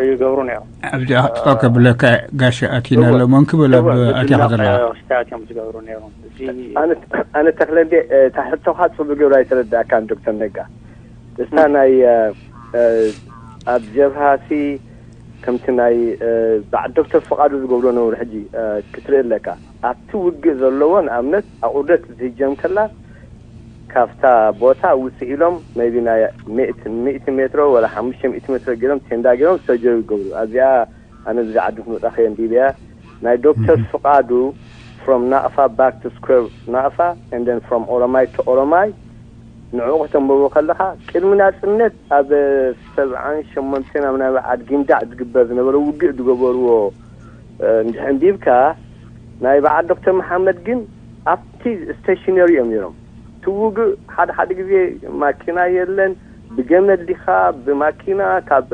ይገብሩ ነይሮም። ኣብዚኣ ክጥጠው ከብለካ ጋሻ ኣቲና ኣሎ መንክብል ኣብ ኣቲኻ ዘለኻ ክስታያት እዮም ዝገብሩ ነይሮም። ኣነ ተኽለ እንዴ እታ ሕቶኻ ፅቡቅ ገብራ ኣይተረዳእካን ዶክተር ነጋ። እስታ ናይ ኣብ ጀብሃሲ ከምቲ ናይ በዓል ዶክተር ፍቓዱ ዝገብሮ ነብሩ ሕጂ ክትርኢ ኣለካ። ኣብቲ ውግእ ዘለዎ ንኣብነት ኣቑርደት ዝህጀም ከላ ካብታ ቦታ ውፅእ ኢሎም maybe ናይ ሚእቲ ሜትሮ ወላ ሓሙሽተ ሚእቲ ሜትሮ ገይሮም ቴንዳ ገይሮም ሰርጀሪ ይገብሩ። ኣብዚኣ ኣነ እዚ ዓዲ ክመፃ ከየ እንዲበያ ናይ ዶክተር ፍቓዱ from ናቕፋ back to square ናቕፋ and then from ኦሮማይ to ኦሮማይ ንዕኡ ከተንበቦ ከለኻ ቅድሚ ናፅነት ኣብ ሰብዓን ሸሞንተን ኣብ ናይ በዓል ጊንዳዕ ዝግበር ዝነበረ ውግእ ዝገበርዎ እንድሕር እንዲብካ ናይ በዓል ዶክተር መሓመድ ግን ኣብቲ ስቴሽነሪ እዮም ነይሮም። እቲ ውግእ ሓደ ሓደ ግዜ ማኪና የለን ብገመድ ዲኻ ብማኪና ካብ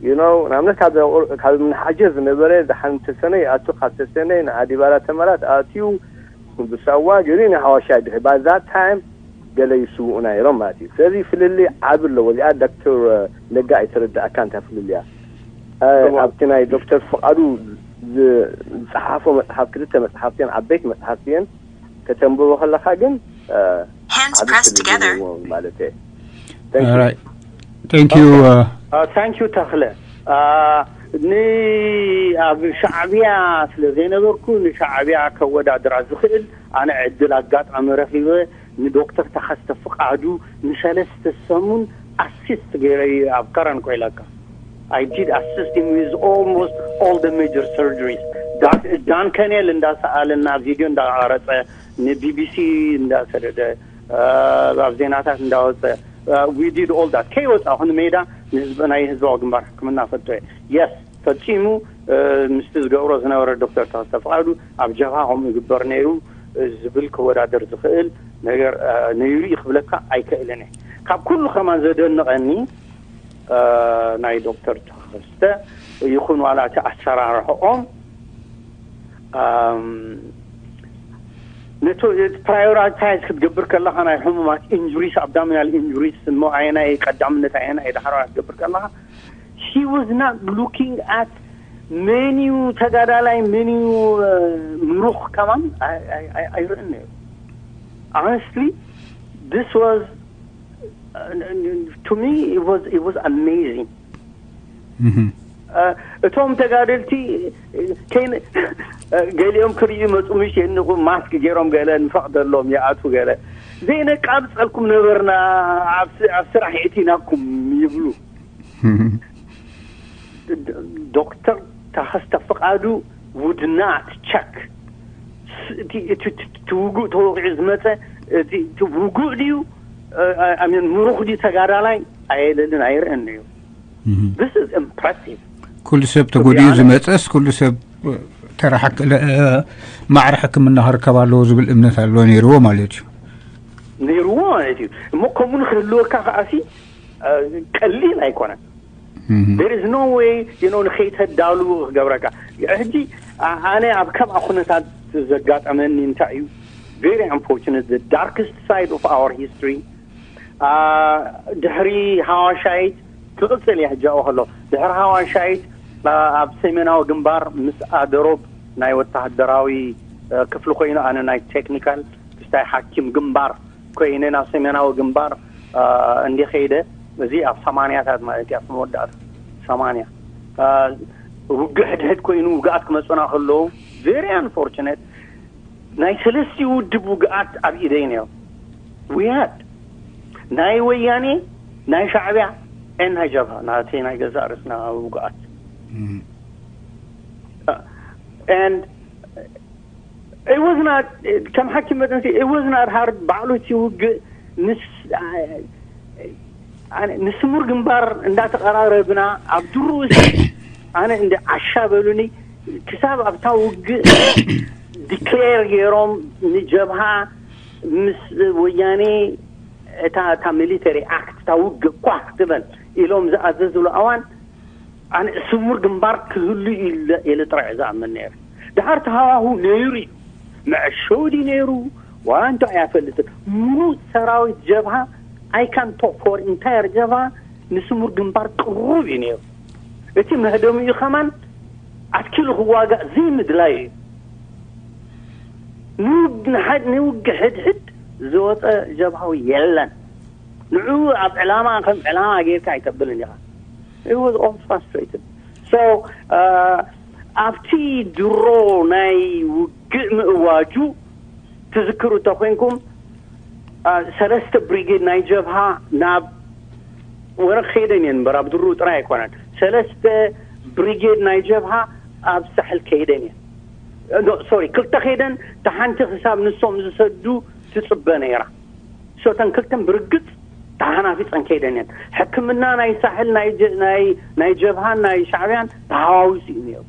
you know ንኣብነት ካብ ካብ ምንሓጀ ዝነበረ ደሓን ተሰነ ይኣቱ ካብ ተሰነ ንኣዲባራ ተመራት ኣትዩ ብሳዋ ገይሩ ናይ ሓዋሻ ድሕሪ by that time ገለ ይስውኡ ናይሮም ማለት እዩ። ስለዚ ፍልልይ ዓቢ ኣለዎ። እዚኣ ዶክተር ነጋ ኣይተረዳእካ እንታይ ፍልልያ ኣብቲ ናይ ዶክተር ፍቓዱ ዝፀሓፎ መፅሓፍ ክልተ መፅሓፍቲ እየን ዓበይቲ መፅሓፍቲ እየን ከተንብቦ ከለካ ግን Hands pressed together. ማለት እየ። Thank you. ታንኪዩ ተኽለ ን ኣብ ሻዕብያ ስለ ዘይነበርኩ ንሻዕብያ ከወዳድራ ዝኽእል ኣነ ዕድል ኣጋጣሚ ረኺበ ንዶክተር ተኸስተ ፍቓዱ ንሰለስተ ሰሙን ኣሲስት ገይረ ኣብ ከረን ኮይለካ I did assist him with almost all the major surgeries. ዳን ከኔል እንዳሰኣለ እና ቪድዮ እንዳቀረጸ ንቢቢሲ እንዳሰደደ ኣብ ዜናታት እንዳወፀ we did all that ከይወፃኹ ንሜዳ ናይ ህዝባዊ ግንባር ሕክምና ፈቶ እየ። የስ ፈፂሙ ምስቲ ዝገብሮ ዝነበረ ዶክተር ተኸስተ ፍቓዱ ኣብ ጀብሃ ከምኡ ይግበር ነይሩ ዝብል ክወዳደር ዝኽእል ነገር ነይሩ እዩ ክብለካ ኣይክእልን እየ። ካብ ኩሉ ከማን ዘደንቐኒ ናይ ዶክተር ተኸስተ ይኹን ዋላ እቲ ኣሰራርሕኦም ነቲ ፕራዮሪታይዝ ክትገብር ከለካ ናይ ሕሙማት ኢንጁሪስ ኣብዳሚናል ኢንጁሪስ እሞ ኣየናይ ቀዳምነት ኣየናይ ዳሕራዋይ ክትገብር ከለካ he was not looking at ሜኒዩ ተጋዳላይ ሜኒዩ ምሩኽ ከማን ኣይርእን ነይሩ። Honestly this was to me it was it was amazing. እቶም ተጋደልቲ ገሊኦም ክርእዩ መፁ ምሽ የንቑ ማስክ ገይሮም ገለ ንፈቕደሎም ይኣቱ ገለ ዘይነቃብፀልኩም ነበርና ኣብ ስራሕ የእቲናኩም ይብሉ። ዶክተር ተኸስተ ፍቓዱ would not check እቲ ውጉእ ተወቂዑ ዝመፀ እቲ ውጉእ ድዩ ምሩኽ ድዩ ተጋዳላይ ኣየለልን ኣይርእን እዩ። This is impressive። ኩሉ ሰብ ተጎዲኡ ዝመፀስ ኩሉ ሰብ ተራ ማዕረ ሕክምና ክርከብ ኣለዎ ዝብል እምነት ኣለዎ ነይርዎ ማለት እዩ። ነይርዎ ማለት እዩ። እሞ ከምኡ ንክህልወካ ከዓሲ ቀሊል ኣይኮነን። There is no way ንኸይተዳሉ ክገብረካ። ሕጂ ኣነ ኣብ ከምኣ ኩነታት ዘጋጠመኒ እንታይ እዩ? Very unfortunate, the darkest side of our history. ድሕሪ ሃዋሻይት ክቕፅል እየ ሕጂ ኣብኡ ከሎ ድሕሪ ሃዋሻይት ኣብ ሰሜናዊ ግንባር ምስ ኣደሮብ ናይ ወታደራዊ ክፍሊ ኮይኑ ኣነ ናይ ቴክኒካል ክስታይ ሓኪም ግንባር ኮይነ ናብ ሰሜናዊ ግንባር እንዲ ከይደ እዚ ኣብ ሰማንያታት ማለት እዩ ኣብ መወዳእታ ሰማንያ ውግእ ሕድሕድ ኮይኑ ውግኣት ክመፁና ከለዉ very unfortunate ናይ ሰለስቲ ውድብ ውግኣት ኣብ ኢደይ ነይሩ ውያድ ናይ ወያኔ ናይ ሻዕብያ ን ናይ ጀብሃ ናተይ ናይ ገዛእ ርእስና ውግኣት and it was not ከም ሓኪም መጠንሲ it was not hard ባዕሉ እቲ ውግእ ምስ ንስሙር ግንባር እንዳተቐራረብና ኣብ ድሩስ ኣነ እንደ ዓሻ በሉኒ ክሳብ ኣብታ ውግእ ዲክሌር ገይሮም ንጀብሃ ምስ ወያኔ እታ እታ ሚሊተሪ ኣክት እታ ውግእ ኳ ክትበል ኢሎም ዝኣዘዝሉ ኣዋን ኣነ ስሙር ግንባር ክህሉ ኢለ ጥራይ ዝኣምን ነይረ። ድሓር ተሃዋሁ ነይሩ እዩ። መዐሸዊ ድዩ ነይሩ ዋላ እንቶ ኣይፈልጥን። ሙሉእ ሰራዊት ጀብሃ I can talk for entire ጀብሃ ንስሙር ግንባር ቅሩብ እዩ ነይሩ። እቲ መህደሚኡ ከማን ኣትኪሉ ክዋጋእ ዘይምድላይ እዩ። ንውግእ ሕድሕድ ዝወፀ ጀብሃዊ የለን። ንዑ ኣብ ዕላማ ከም ዕላማ ጌርካ ኣይተብልን ኢኻ። It was all frustrated. So ኣብቲ ድሮ ናይ ውግእ ምእዋጁ ትዝክሩ እንተኮይንኩም ሰለስተ ብሪጌድ ናይ ጀብሃ ናብ ወረ ከይደን እየን እምበር ኣብ ድሩ ጥራይ ኣይኮነን። ሰለስተ ብሪጌድ ናይ ጀብሃ ኣብ ሳሕል ከይደን እየን። ሶሪ ክልተ ከይደን ተሓንቲ ክሳብ ንሶም ዝሰዱ ትፅበ ነይራ። ሶተን ክልተን ብርግፅ ተሓናፊፀን ከይደን እየን። ሕክምና ናይ ሳሕል ናይ ጀብሃን ናይ ሻዕብያን ተሃዋዊሱ እዩ ነይሩ።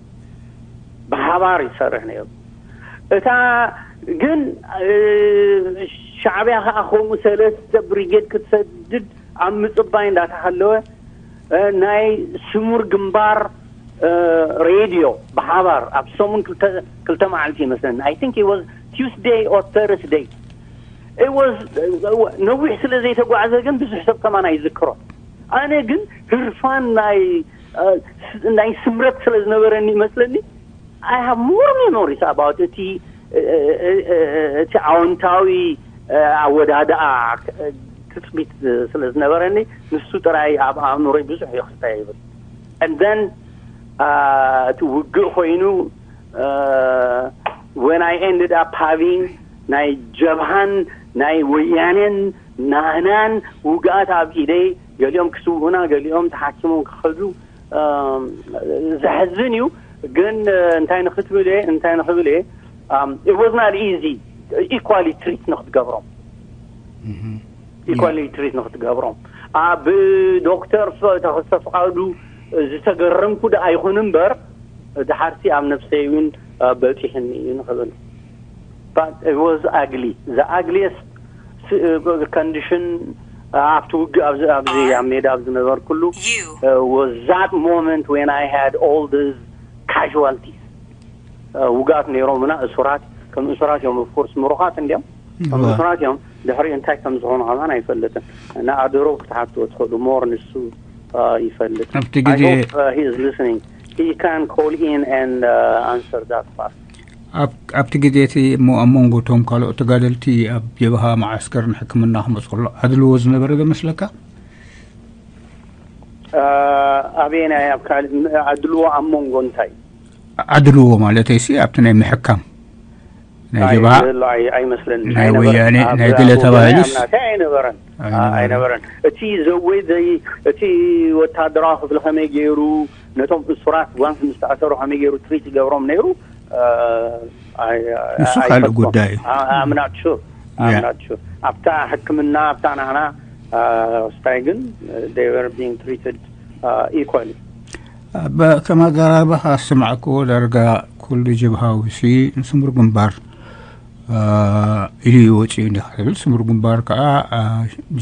ብሓባር ይሰርሕ ነይሩ። እታ ግን ሻዕብያ ከዓ ከምኡ ሰለስተ ብሪጌድ ክትሰድድ ኣብ ምፅባይ እንዳተሃለወ ናይ ስሙር ግንባር ሬድዮ ብሓባር ኣብ ሰሙን ክልተ መዓልቲ ይመስለኒ I think it was Tuesday or Thursday it was ነዊሕ ስለ ዘይተጓዕዘ ግን ብዙሕ ሰብ ከማን ኣይዝክሮ። ኣነ ግን ህርፋን ናይ ናይ ስምረት ስለ ዝነበረኒ ይመስለኒ I have more memories about እቲ እቲ ኣወንታዊ ኣወዳድኣ ትፅቢት ስለ ዝነበረኒ ንሱ ጥራይ ኣብ ኣእምሮይ ብዙሕ ይኽስታ ይብል። And then እቲ ውግእ ኮይኑ when I ended up having ናይ ጀብሃን ናይ ወያኔን ናህናን ውግኣት ኣብ ኢደይ ገሊኦም ክስውኡና ገሊኦም ተሓኪሞም ክኸዱ ዘሕዝን እዩ። ግን እንታይ ንክትብል እየ እንታይ ንክብል እየ it was not easy equally treat ንክትገብሮም equally treat ንክትገብሮም ኣብ ዶክተር ተኸስተ ፍቃዱ ዝተገረምኩ ዶ ኣይኹን እምበር ድሓርቲ ኣብ ነብሰይ እውን በፂሕኒ እዩ ንክብል but it was ugly the ugliest condition ኣብቲ ውግእ ኣብዚ ኣብዚ ኣብ ሜዳ ኣብ ዝነበርኩሉ was that moment when I had all these casualties ውግኣት ነይሮምና እሱራት ከም እሱራት እዮም of course ምሩኻት እንዲኦም ከም እሱራት እዮም ድሕሪ እንታይ ከም ዝኾኑ ከማን ኣይፈልጥን እና ኣደሮብ ክትሓትዎ ትኽእሉ more ንሱ ይፈልጥ ኣብቲ ግዜ he is listening he can call in and answer that part ኣብቲ ግዜ እቲ እሞ ኣብ መንጎ እቶም ካልኦት ተጋደልቲ ኣብ ጀብሃ መዓስከር ንሕክምና ክመፁ ከሎ ኣድልዎ ዝነበረ ዶ መስለካ? ኣበየናይ ኣብ ካልእ ኣድልዎ ኣብ መንጎ እንታይ ኣድልዎ ማለተይ ሲ ኣብቲ ናይ ምሕካም ናይ ጀብሃ ኣይመስለኒ ናይ ወያኔ ናይ ገለ ተባሂሉስ ኣይነበረን ኣይነበረን እቲ ዘወይ ዘይ እቲ ወታደራዊ ክፍሊ ከመይ ገይሩ ነቶም እሱራት ዋንስ ምስ ተኣሰሩ ከመይ ገይሩ ትሪት ይገብሮም ነይሩ ንሱ ካልእ ጉዳይ እዩ I'm not sure I'm not sure ኣብታ ሕክምና ኣብታ ናህና ስታይ ግን they were being treated equally። ከም ኣዘራርባኻ ዝሰማዕክዎ ዳርጋ ኩሉ ጀብሃዊ ሲ ንስሙር ግንባር ኢሉ እዩ ወፂኡ እንዲኻ ትብል። ስሙር ግንባር ከዓ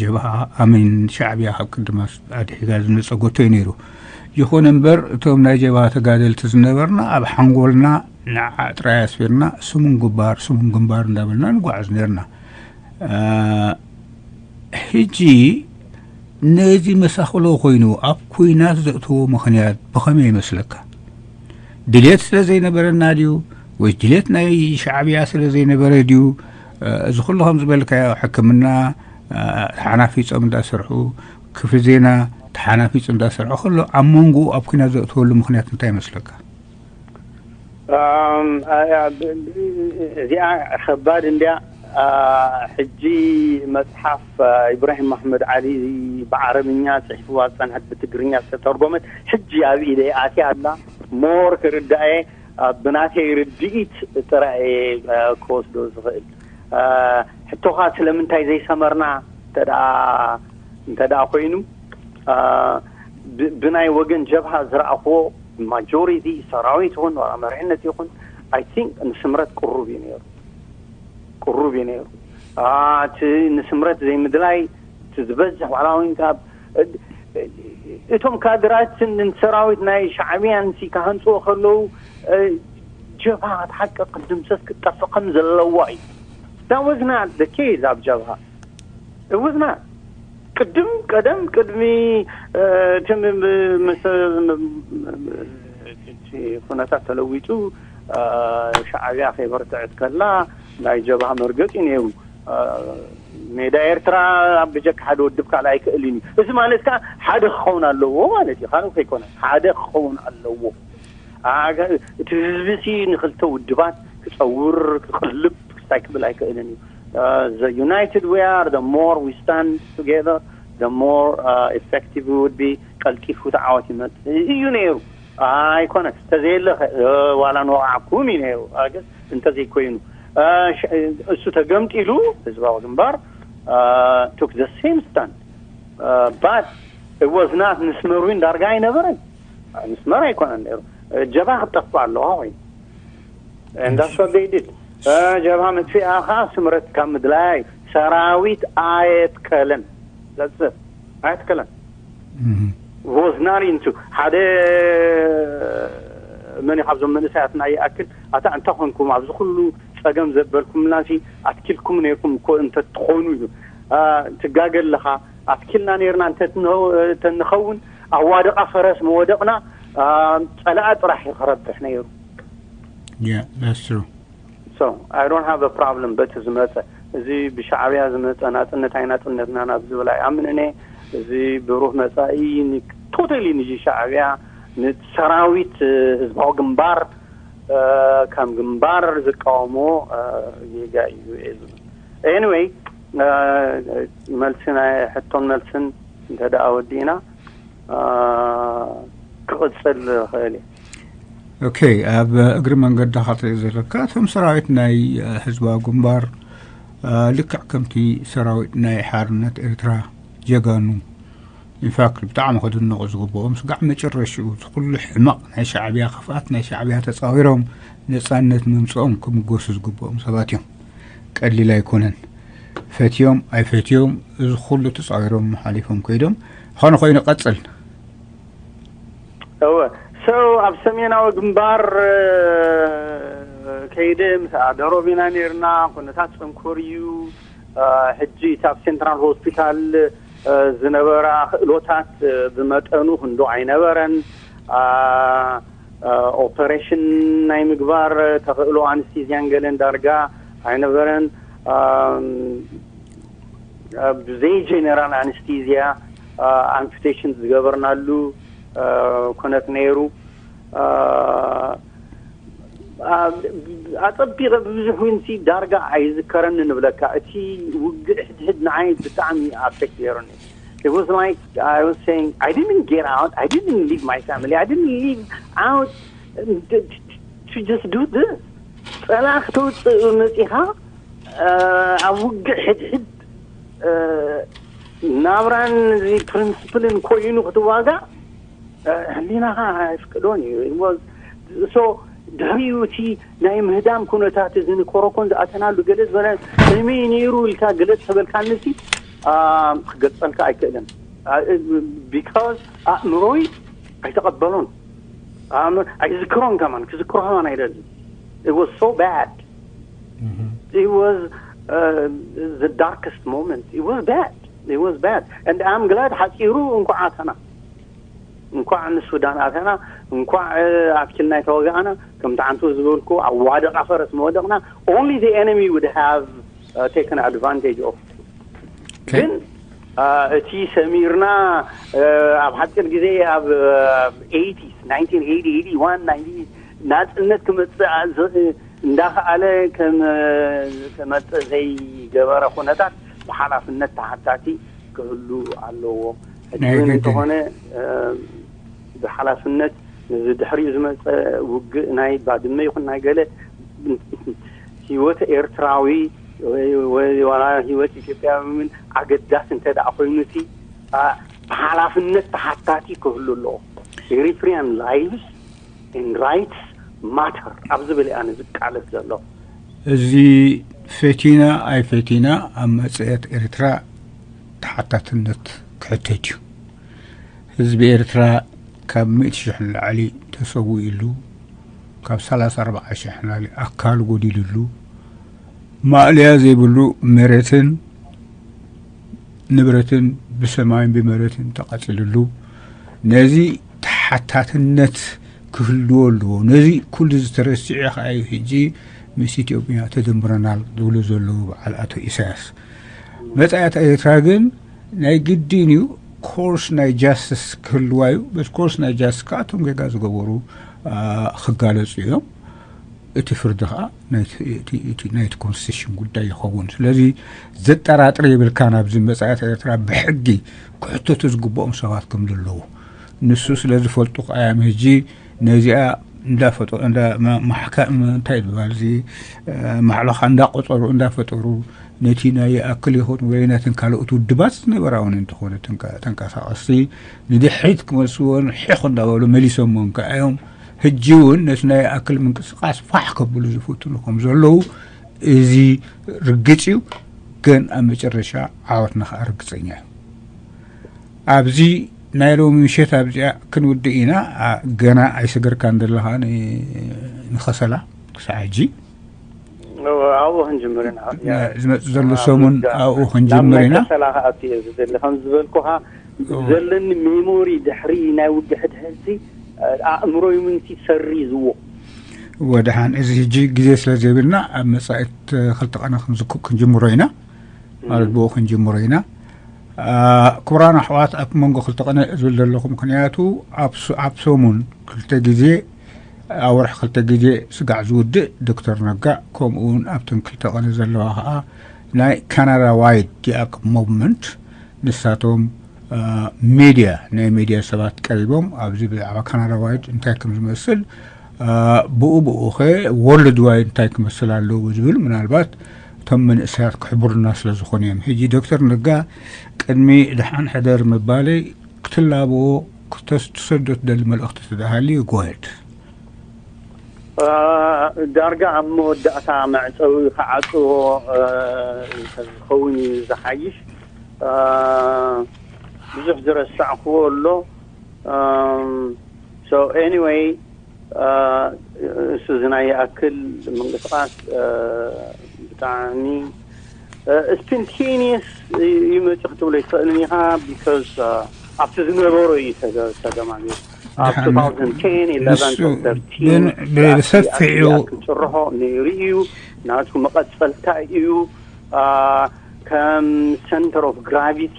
ጀብሃ ኣሚን ሻዕብያ ካብ ቅድማ ኣድሒጋ ዝነፀጎቶ እዩ ነይሩ። ይኹን እምበር እቶም ናይ ጀብሃ ተጋደልቲ ዝነበርና ኣብ ሓንጎልና ንዓ ጥራይ ኣስፊርና ስሙን ግንባር ስሙን ግንባር እንዳበልና ንጓዓዝ ነርና። ሕጂ ነዚ መሳኽሎ ኮይኑ ኣብ ኩናት ዘእትዎ ምኽንያት ብኸመይ ይመስለካ? ድሌት ስለ ዘይነበረና ድዩ ወይስ ድሌት ናይ ሻዕብያ ስለ ዘይነበረ ድዩ? እዚ ኩሉ ከም ዝበልካዮ ሕክምና ተሓናፊፆም እንዳሰርሑ ክፍሊ ዜና ተሓናፊፁ እንዳሰርሑ ከሎ ኣብ መንጎ ኣብ ኩናት ዘእትወሉ ምኽንያት እንታይ ይመስለካ? እዚኣ ከባድ እንድያ። ሕጂ መፅሓፍ ኢብራሂም ማሕመድ ዓሊ ብዓረብኛ ፅሒፍዋ ዝፀንሐት ብትግርኛ ዝተተርጎመት ሕጂ ኣብ ኢደ ኣትያ ኣላ። ሞር ክርዳኤ ብናተይ ርድኢት ጥራይ ክወስዶ ዝኽእል። ሕቶኻ ስለምንታይ ዘይሰመርና እንተ ደኣ ኮይኑ ብናይ ወገን ጀብሃ ዝረኣኽዎ ማጆሪቲ ሰራዊት ይኹን ዋላ መሪሕነት ይኹን I think ንስምረት ቅሩብ እዩ ነይሩ ቅሩብ እዩ ነይሩ። እቲ ንስምረት ዘይምድላይ እቲ ዝበዝሕ ዋላ እውን ካብ እቶም ካድራትን ሰራዊት ናይ ሻዕብያን ሲ ክሃንፅዎ ከለዉ ጀብሃ ክትሓቅቕ ክትድምሰስ ክትጠፍእ ከም ዘለዋ እዩ። That was not the case ኣብ ጀብሃ እውዝና ቅድም ቀደም ቅድሚ እቲ ኩነታት ተለዊጡ ሻዕብያ ከይበርትዕት ከላ ናይ ጀብሃ መርገፂ ነይሩ። ሜዳ ኤርትራ ኣብ ብጀካ ሓደ ውድብ ካልእ ኣይክእልን እዩ። እዚ ማለት ከዓ ሓደ ክኸውን ኣለዎ ማለት እዩ። ካልእ ከይኮነ ሓደ ክኸውን ኣለዎ። እቲ ህዝቢ ሲ ንክልተ ውድባት ክፀውር ክቅልብ ክስታይ ክብል ኣይክእልን እዩ። The united we are, the more we stand together, the more effective we would be. ቀልጢፉ ተዓወት ይመፅእ እዩ ነይሩ። ኣይኮነ እንተዘየለ ዋላ ንወቃዕኩም እዩ ነይሩ። እንተዘይኮይኑ እሱ ተገምጢሉ ህዝባዊ ግንባር took the same stand, but it was not ንስመር ዊን ዳርጋ ኣይነበረን። ንስመር ኣይኮነን ነይሩ። ጀብሃ ክጠፍእ ኣለዋ ኮይኑ እንዳሶ ደይድድ ጀብሃ መጥፊኣ ከዓ ስምረት ካብ ምድላይ ሰራዊት ኣየትከለን። ዘጽር ኣየትከለን። Was not into ሓደ መን ካብዞም መንእሰያትና ይኣክል ኣታ እንታይ ኮንኩም ኣብዚ ኩሉ ፀገም ዘበልኩምና ሲ ኣትኪልኩም ነይርኩም እኮ እንተትኾኑ ኢሉ። ትጋገ ኣለኻ። ኣትኪልና ነይርና እንተንኸውን ኣዋደቓ ፈረስ መወደቕና ፀላኣ ጥራሕ እዩ ክረብሕ ነይሩ። Yeah, that's true. So I don't have a problem በቲ ዝመፀ እዚ ብሻዕብያ ዝመፀ ናፅነት ኣይናፅነትና ናብ ዝብል ኣይኣምን እኔ። እዚ ብሩህ መፃኢ totally ንጂ ሻዕብያ ንሰራዊት ህዝባዊ ግንባር ከም ግንባር ዝቃወሞ ጌጋ እዩ እየ ዝብል። Anyway መልሲ ናይ ሕቶን መልስን እንተ ደኣ ወዲእና ክቕፅል ይኽእል እዩ። ኦኬ፣ ኣብ እግሪ መንገድኻ ትርኢ ዘለካ እቶም ሰራዊት ናይ ህዝባዊ ግንባር ልክዕ ከምቲ ሰራዊት ናይ ሓርነት ኤርትራ ጀጋኑ ኢንፋክት ብጣዕሚ ከድነቑ ዝግብኦም ስጋዕ መጨረሽኡ እቲ ኩሉ ሕመቕ ናይ ሻዕብያ ክፍኣት ናይ ሻዕብያ ተፃዊሮም ነፃነት ምምፅኦም ክምጎሱ ዝግብኦም ሰባት እዮም። ቀሊል ኣይኮነን። ፈትዮም ኣይፈትዮም እዚ ኩሉ ተፃዊሮም ሓሊፎም ከይዶም። ዝኾነ ኮይኑ ቀፅል። እወ ሰው ኣብ ሰሜናዊ ግንባር ከይደ ምስ ኣደሮብ ኢና ነርና። ኩነታት ፅንኩር እዩ። ሕጂ እቲ ኣብ ሴንትራል ሆስፒታል ዝነበራ ክእሎታት ብመጠኑ ክንዶ ኣይነበረን። ኦፐሬሽን ናይ ምግባር ተኽእሎ ኣንስቴዝያን ገለን ዳርጋ ኣይነበረን። ብዘይ ጀነራል ኣንስቴዝያ ኣምፑቴሽን ዝገበርናሉ ኩነት ነይሩ። ኣፀቢቐ ብብዙሕ ዊንሲ ዳርጋ ኣይዝከረኒ ንብለካ። እቲ ውግእ ሕድሕድ ንዓይ ብጣዕሚ ኣፌክት ገይሩኒ። It was like I was saying I didn't get out, I didn't leave my family, I didn't leave out to just do this. ፀላእ ክተውፅእ መፂኻ ኣብ ውግእ ሕድሕድ ናብራን እዚ ፕሪንስፕልን ኮይኑ ክትዋጋእ ሕሊናኻ ኣይፍቅዶን እዩ። ሶ ድሕሪኡ እቲ ናይ ምህዳም ኩነታት እዚ ንኮረኮን ዝኣተናሉ ገለ ዝበለ ከመይ ነይሩ ኢልካ ገለ ተበልካኒ ሲ ክገልጸልካ ኣይክእልን። ቢካዝ ኣእምሮይ ኣይተቐበሎን ኣይዝክሮን ከማን ክዝክሮ ከማን ኣይደልን። It was so bad. It was uh, the darkest moment. It was bad. It was bad. And I'm glad ሓፂሩ እንኳዕ ኣተና እንኳዕ ንሱዳን ኣተና እንኳዕ ኣትኪልና ኣይተወጋእና። ከምቲ ዓንቱ ዝበልኩ ኣብ ዋደቃ ፈረስ መወደቕና። Only the enemy would have uh, taken advantage of ግን እቲ ሰሚርና ኣብ ሓፂር ግዜ ኣብ eighties nineteen eighty eighty one ናፅነት ክመፅእ እንዳኸኣለ ክመፅእ ዘይገበረ ኩነታት ብሓላፍነት ተሓታቲ ክህሉ ኣለዎ። ሕጂ እንተኾነ ብሓላፍነት ነዚ ድሕሪኡ ዝመፀ ውግእ ናይ ባድመ ይኹን ናይ ገለ ህይወት ኤርትራዊ ወይ ዋላ ህይወት ኢትዮጵያዊ እውን ኣገዳሲ እንተ ደኣ ኮይኑ እቲ ብሓላፍነት ተሓታቲ ክህሉ ኣለዎ። Eritrean lives and rights matter ኣብ ዝብል ኣነ ዝቃለስ ዘሎ። እዚ ፈቲና ኣይፈቲና ኣብ መፅኤት ኤርትራ ተሓታትነት ክሕተት እዩ። ህዝቢ ኤርትራ ካብ ሚእቲ ሽሕ ንላዕሊ ተሰዊእሉ፣ ካብ ሰላሳ ኣርባዓ ሽሕ ንላዕሊ ኣካሉ ጎዲሉሉ፣ ማእለያ ዘይብሉ መሬትን ንብረትን ብሰማይን ብመሬትን ተቓፂሉሉ፣ ነዚ ተሓታትነት ክህልዎ ኣለዎ። ነዚ ኩሉ ዝተረስዐ ከኣ እዩ ሕጂ ምስ ኢትዮጵያ ተደምረናል ዝብሉ ዘለዉ በዓል ኣቶ ኢሳያስ። መጻኢት ኤርትራ ግን ናይ ግድን እዩ ኮርስ ናይ ጃስትስ ክህልዋ እዩ። በቲ ኮርስ ናይ ጃስትስ ከዓ እቶም ጌጋ ዝገበሩ ክጋለፁ እዮም። እቲ ፍርዲ ከዓ ናይቲ ኮንስቲቱሽን ጉዳይ ይኸውን። ስለዚ ዘጠራጥር የብልካን። ኣብዚ መፃኢት ኤርትራ ብሕጊ ክሕተቱ ዝግብኦም ሰባት ከም ዘለዉ ንሱ ስለ ዝፈልጡ ከዓ እዮም ሕጂ ነዚኣ እንዳፈጠሩ እንታይ ዝበሃል እዚ ማሕለኻ እንዳቆፀሩ እንዳፈጠሩ ነቲ ናይ ይኣክል ይኹን ወይ ነተን ካልኦት ውድባት ዝነበራ እውን እንተኾነ ተንቀሳቐስቲ ንድሕሪት ክመልስዎን ሒኽ እንዳበሉ መሊሶሞን ከዓ እዮም። ሕጂ እውን ነቲ ናይ ይኣክል ምንቅስቓስ ፋሕ ከብሉ ዝፍትኑ ከም ዘለዉ እዚ ርግፅ እዩ። ግን ኣብ መጨረሻ ዓወትና ከዓ ርግፀኛ እዩ። ኣብዚ ናይ ሎሚ ምሸት ኣብዚኣ ክንውድእ ኢና። ገና ኣይሰገርካን ዘለኻ ንኸሰላ ክሳዕ ሕጂ ኣብኡ ክንጅምር ኢና። ዝመፅእ ዘሎ ሰሙን ኣብኡ ክንጅምር ኢና። ከሰላ ከኣቲ እየ ዝደሊ ከም ዝበልኩኻ ዘለኒ ሜሞሪ ድሕሪ ናይ ውግእ ሕድሕድሲ ኣእምሮይ ምንቲ ሰሪዝዎ። ወድሓን እዚ ሕጂ ግዜ ስለ ዘይብልና ኣብ መፃኢት ክልተ ቀነ ክንጅምሮ ኢና ማለት ብኡ ክንጅምሮ ኢና። ክቡራን ኣሕዋት ኣብ መንጎ ክልተ ቀነ ዝብል ዘለኹ ምክንያቱ ኣብ ሰሙን ክልተ ግዜ ኣወርሒ ክልተ ግዜ ስጋዕ ዝውድእ ዶክተር ነጋ ከምኡ እውን ኣብተን ክልተ ቀነ ዘለዋ ከዓ ናይ ካናዳ ዋይድ ዲኣክ ሞቭመንት ንሳቶም ሚድያ ናይ ሚድያ ሰባት ቀሪቦም ኣብዚ ብዛዕባ ካናዳ ዋይድ እንታይ ከም ዝመስል ብኡ ብኡ ኸ ወርልድ ዋይድ እንታይ ክመስል ኣለዎ ዝብል ምናልባት እቶም መንእሰያት ክሕብሩና ስለ ዝኾኑ እዮም። ሕጂ ዶክተር ነጋ ቅድሚ ደሓን ሕደር ምባለይ ክትላብዎ ክትሰዶ ትደሊ መልእኽቲ ተደሃልዩ ጎየድ ዳርጋ ኣብ መወዳእታ መዕፀዊ ክዓፅዎ ዝኸውን እዩ ዝሓይሽ። ብዙሕ ዝረሳዕክዎ ኣሎ። So anyway እሱ ዝናይ ይኣክል ምንቅስቃስ ብጣዕሚ ስፖንቴኒየስ ይመፅእ ክትብሎ ይትኽእልን ኢኻ። ቢካዝ ኣብቲ ዝነበሮ እዩ ተገማሚ ኣብ ብሰፊዑ ክጭርሖ ነይሩ እዩ። ናቱ መቐፀልታ እዩ። ከም ሰንተር ኦፍ ግራቪቲ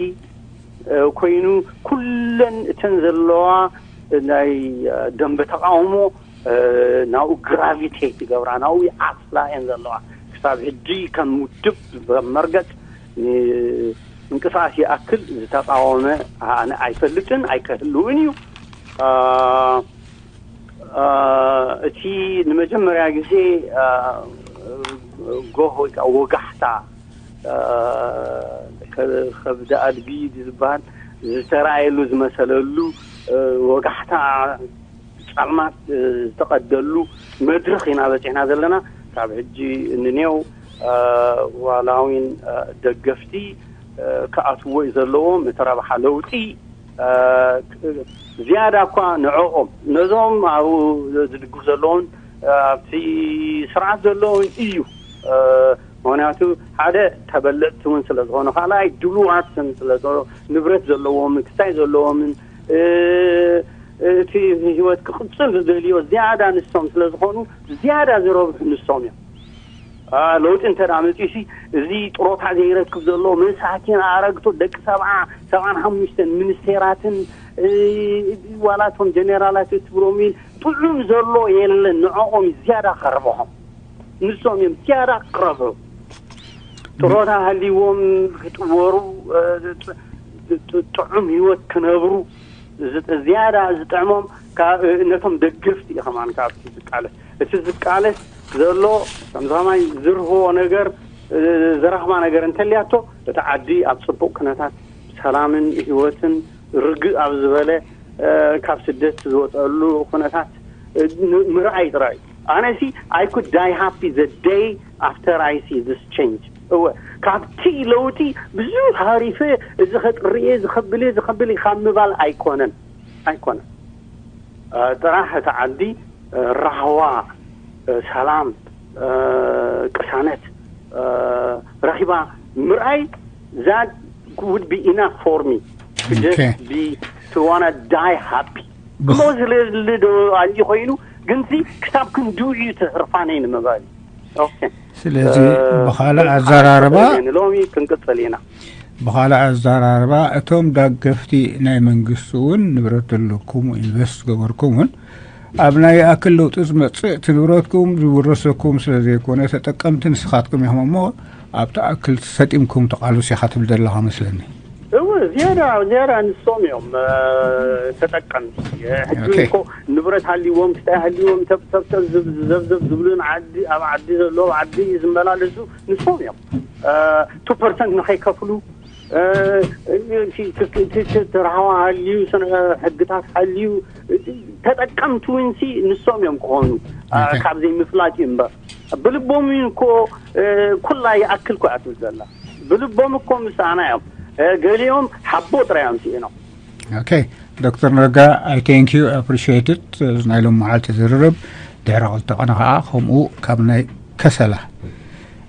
ኮይኑ ኩለን እተን ዘለዋ ናይ ደንበ ተቃውሞ ናብኡ ግራቪቴት ይገብራ ናብኡ ይዓፅላ እየን ዘለዋ። ክሳብ ሕጂ ከም ውድብ መርገፅ ምንቅስቃስ ይኣክል ዝተቃወመ ኣነ ኣይፈልጥን ኣይከህልውን እዩ። እቲ ንመጀመርያ ግዜ ጎህ ወይ ከዓ ወጋሕታ ከብዲ ኣድጊ ዝበሃል ዝተረኣየሉ ዝመሰለሉ ወጋሕታ ጻልማት ዝተቐደሉ መድረኽ ኢና በፂሕና ዘለና። ካብ ሕጂ ንኔው ዋላዊን ደገፍቲ ክኣትዎ እዩ ዘለዎም። እቲ ረብሓ ለውጢ ዝያዳ እኳ ንዕኦም ነዞም ኣብኡ ዝድግፉ ዘለውን ኣብቲ ስርዓት ዘለውን እዩ። ምክንያቱ ሓደ ተበለፅቲ እውን ስለ ዝኾኑ፣ ካልኣይ ድሉዋትን ስለ ንብረት ዘለዎምን ክስታይ ዘለዎምን እቲ ህይወት ክቕፅል ዝደልዮ ዝያዳ ንሶም ስለ ዝኾኑ ዝያዳ ዝረብሑ ንሶም እዮም። ለውጢ እንተ መፅሲ እዚ ጥሮታ ዘይረክብ ዘሎ መሳኪን ኣረግቶ ደቂ ሰብዓ ሰብዓን ሓሙሽተን ሚኒስቴራትን ዋላቶም ጀኔራላት ትብሎም ጥዑም ዘሎ የለን። ንዕኦም ዝያዳ ከርብሖም ንሶም እዮም ዝያዳ ክረብሑ። ጥሮታ ሃልይዎም ክጥወሩ ጥዑም ህይወት ክነብሩ ዝያዳ ዝጥዕሞም ነቶም ደገፍቲ እዩ። ከማን ካብቲ ዝቃለስ እቲ ዝቃለስ ዘሎ ከምዚ ከማይ ዝርህቦ ነገር ዘራኽባ ነገር እንተልያቶ እቲ ዓዲ ኣብ ፅቡቅ ኩነታት ሰላምን ህይወትን ርግእ ኣብ ዝበለ ካብ ስደት ዝወፀሉ ኩነታት ምርኣይ ጥራይ። ኣነሲ I could die happy the day after I see this change። እወ ካብቲ ለውጢ ብዙ ሃሪፈ እዚ ከጥርየ እዚ ከብለ እዚ ከብል ካብ ምባል ኣይኮነን ኣይኮነን ጥራሕ እቲ ዓዲ ራህዋ ሰላም ቅሳነት ረኺባ ምርኣይ that would be enough for me to just be to wanna die happy። ብኸ- ሞ ስለሊ ዶ ኣሊ ኮይኑ ግንሲ ክሳብ ክንድኡ እዩ ትህርፋነይ ንምባል እዩ። ስለዚ ብኻልእ ኣዘራርባ ሎሚ ክንቅፅል ኢና። ብኻልእ ኣዘራርባ እቶም ዳገፍቲ ናይ መንግስቲ እውን ንብረት ዘለኩም ኢንቨስት ገበርኩም እውን ኣብ ናይ ይኣክል ለውጢ ዝመፅእ እቲ ንብረትኩም ዝውረሰኩም ስለ ዘይኮነ ተጠቀምቲ ንስኻትኩም ኢኹም እሞ ኣብ ትኣክል ሰጢምኩም ተቓልሱ ኢኻ ትብል ዘለኻ መስለኒ። እወ ዝያዳ ዝያዳ ንሶም እዮም ተጠቀምቲ። ሕጂ እኮ ንብረት ሃልዎም ክስታይ ሃልዎም ተብተብተብ ዘብዘብ ዝብሉን ዓዲ ኣብ ዓዲ ዘለዉ ዓዲ ዝመላለሱ ንሶም እዮም። ቱ ፐርሰንት ንኸይከፍሉ ተረሃዋ ሃልዩ ሕግታት ሃልዩ ተጠቀምቲ ውንሲ ንሶም እዮም ክኾኑ ካብ ዘይምፍላጥ እዩ እምበር ብልቦም እኮ ኩላ ይኣክል ኮ እያ ትብል ዘላ። ብልቦም እኮ ምሳና እዮም። ገሊኦም ሓቦ ጥራይ እዮም ስኢኖም። ኦኬ ዶክተር ነጋ I thank you appreciate it። ናይ ሎም መዓልቲ ዝርርብ ድሕሪ ክልተ ቀነ ከዓ ከምኡ ካብ ናይ ከሰላ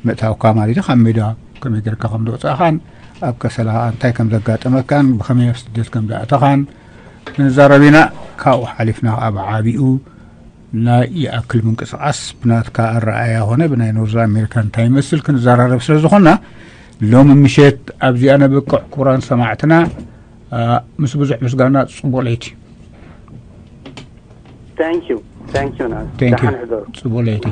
ምእታውካ ማለት እዩ ካብ ሜዳ ከመይ ጌርካ ከም ዝወፃእኻን ኣብ ከሰላ ከዓ እንታይ ከም ዘጋጠመካን ብኸመይ ኣብ ስደት ከም ዝኣተኻን ክንዛረብ ኢና። ካብኡ ሓሊፍና ከዓ ብዓቢኡ ናይ ይኣክል ምንቅስቃስ ብናትካ ኣረኣያ ኾነ ብናይ ኖርዝ ኣሜሪካ እንታይ ይመስል ክንዘራረብ ስለ ዝኾና ሎሚ ምሸት ኣብዚኣ ነበቅዕ። ክቡራን ሰማዕትና ምስ ብዙሕ ምስጋና ጽቡቅ ለይቲ። Thank you. Thank you. Now. Thank you. ጽቡቅ ለይቲ።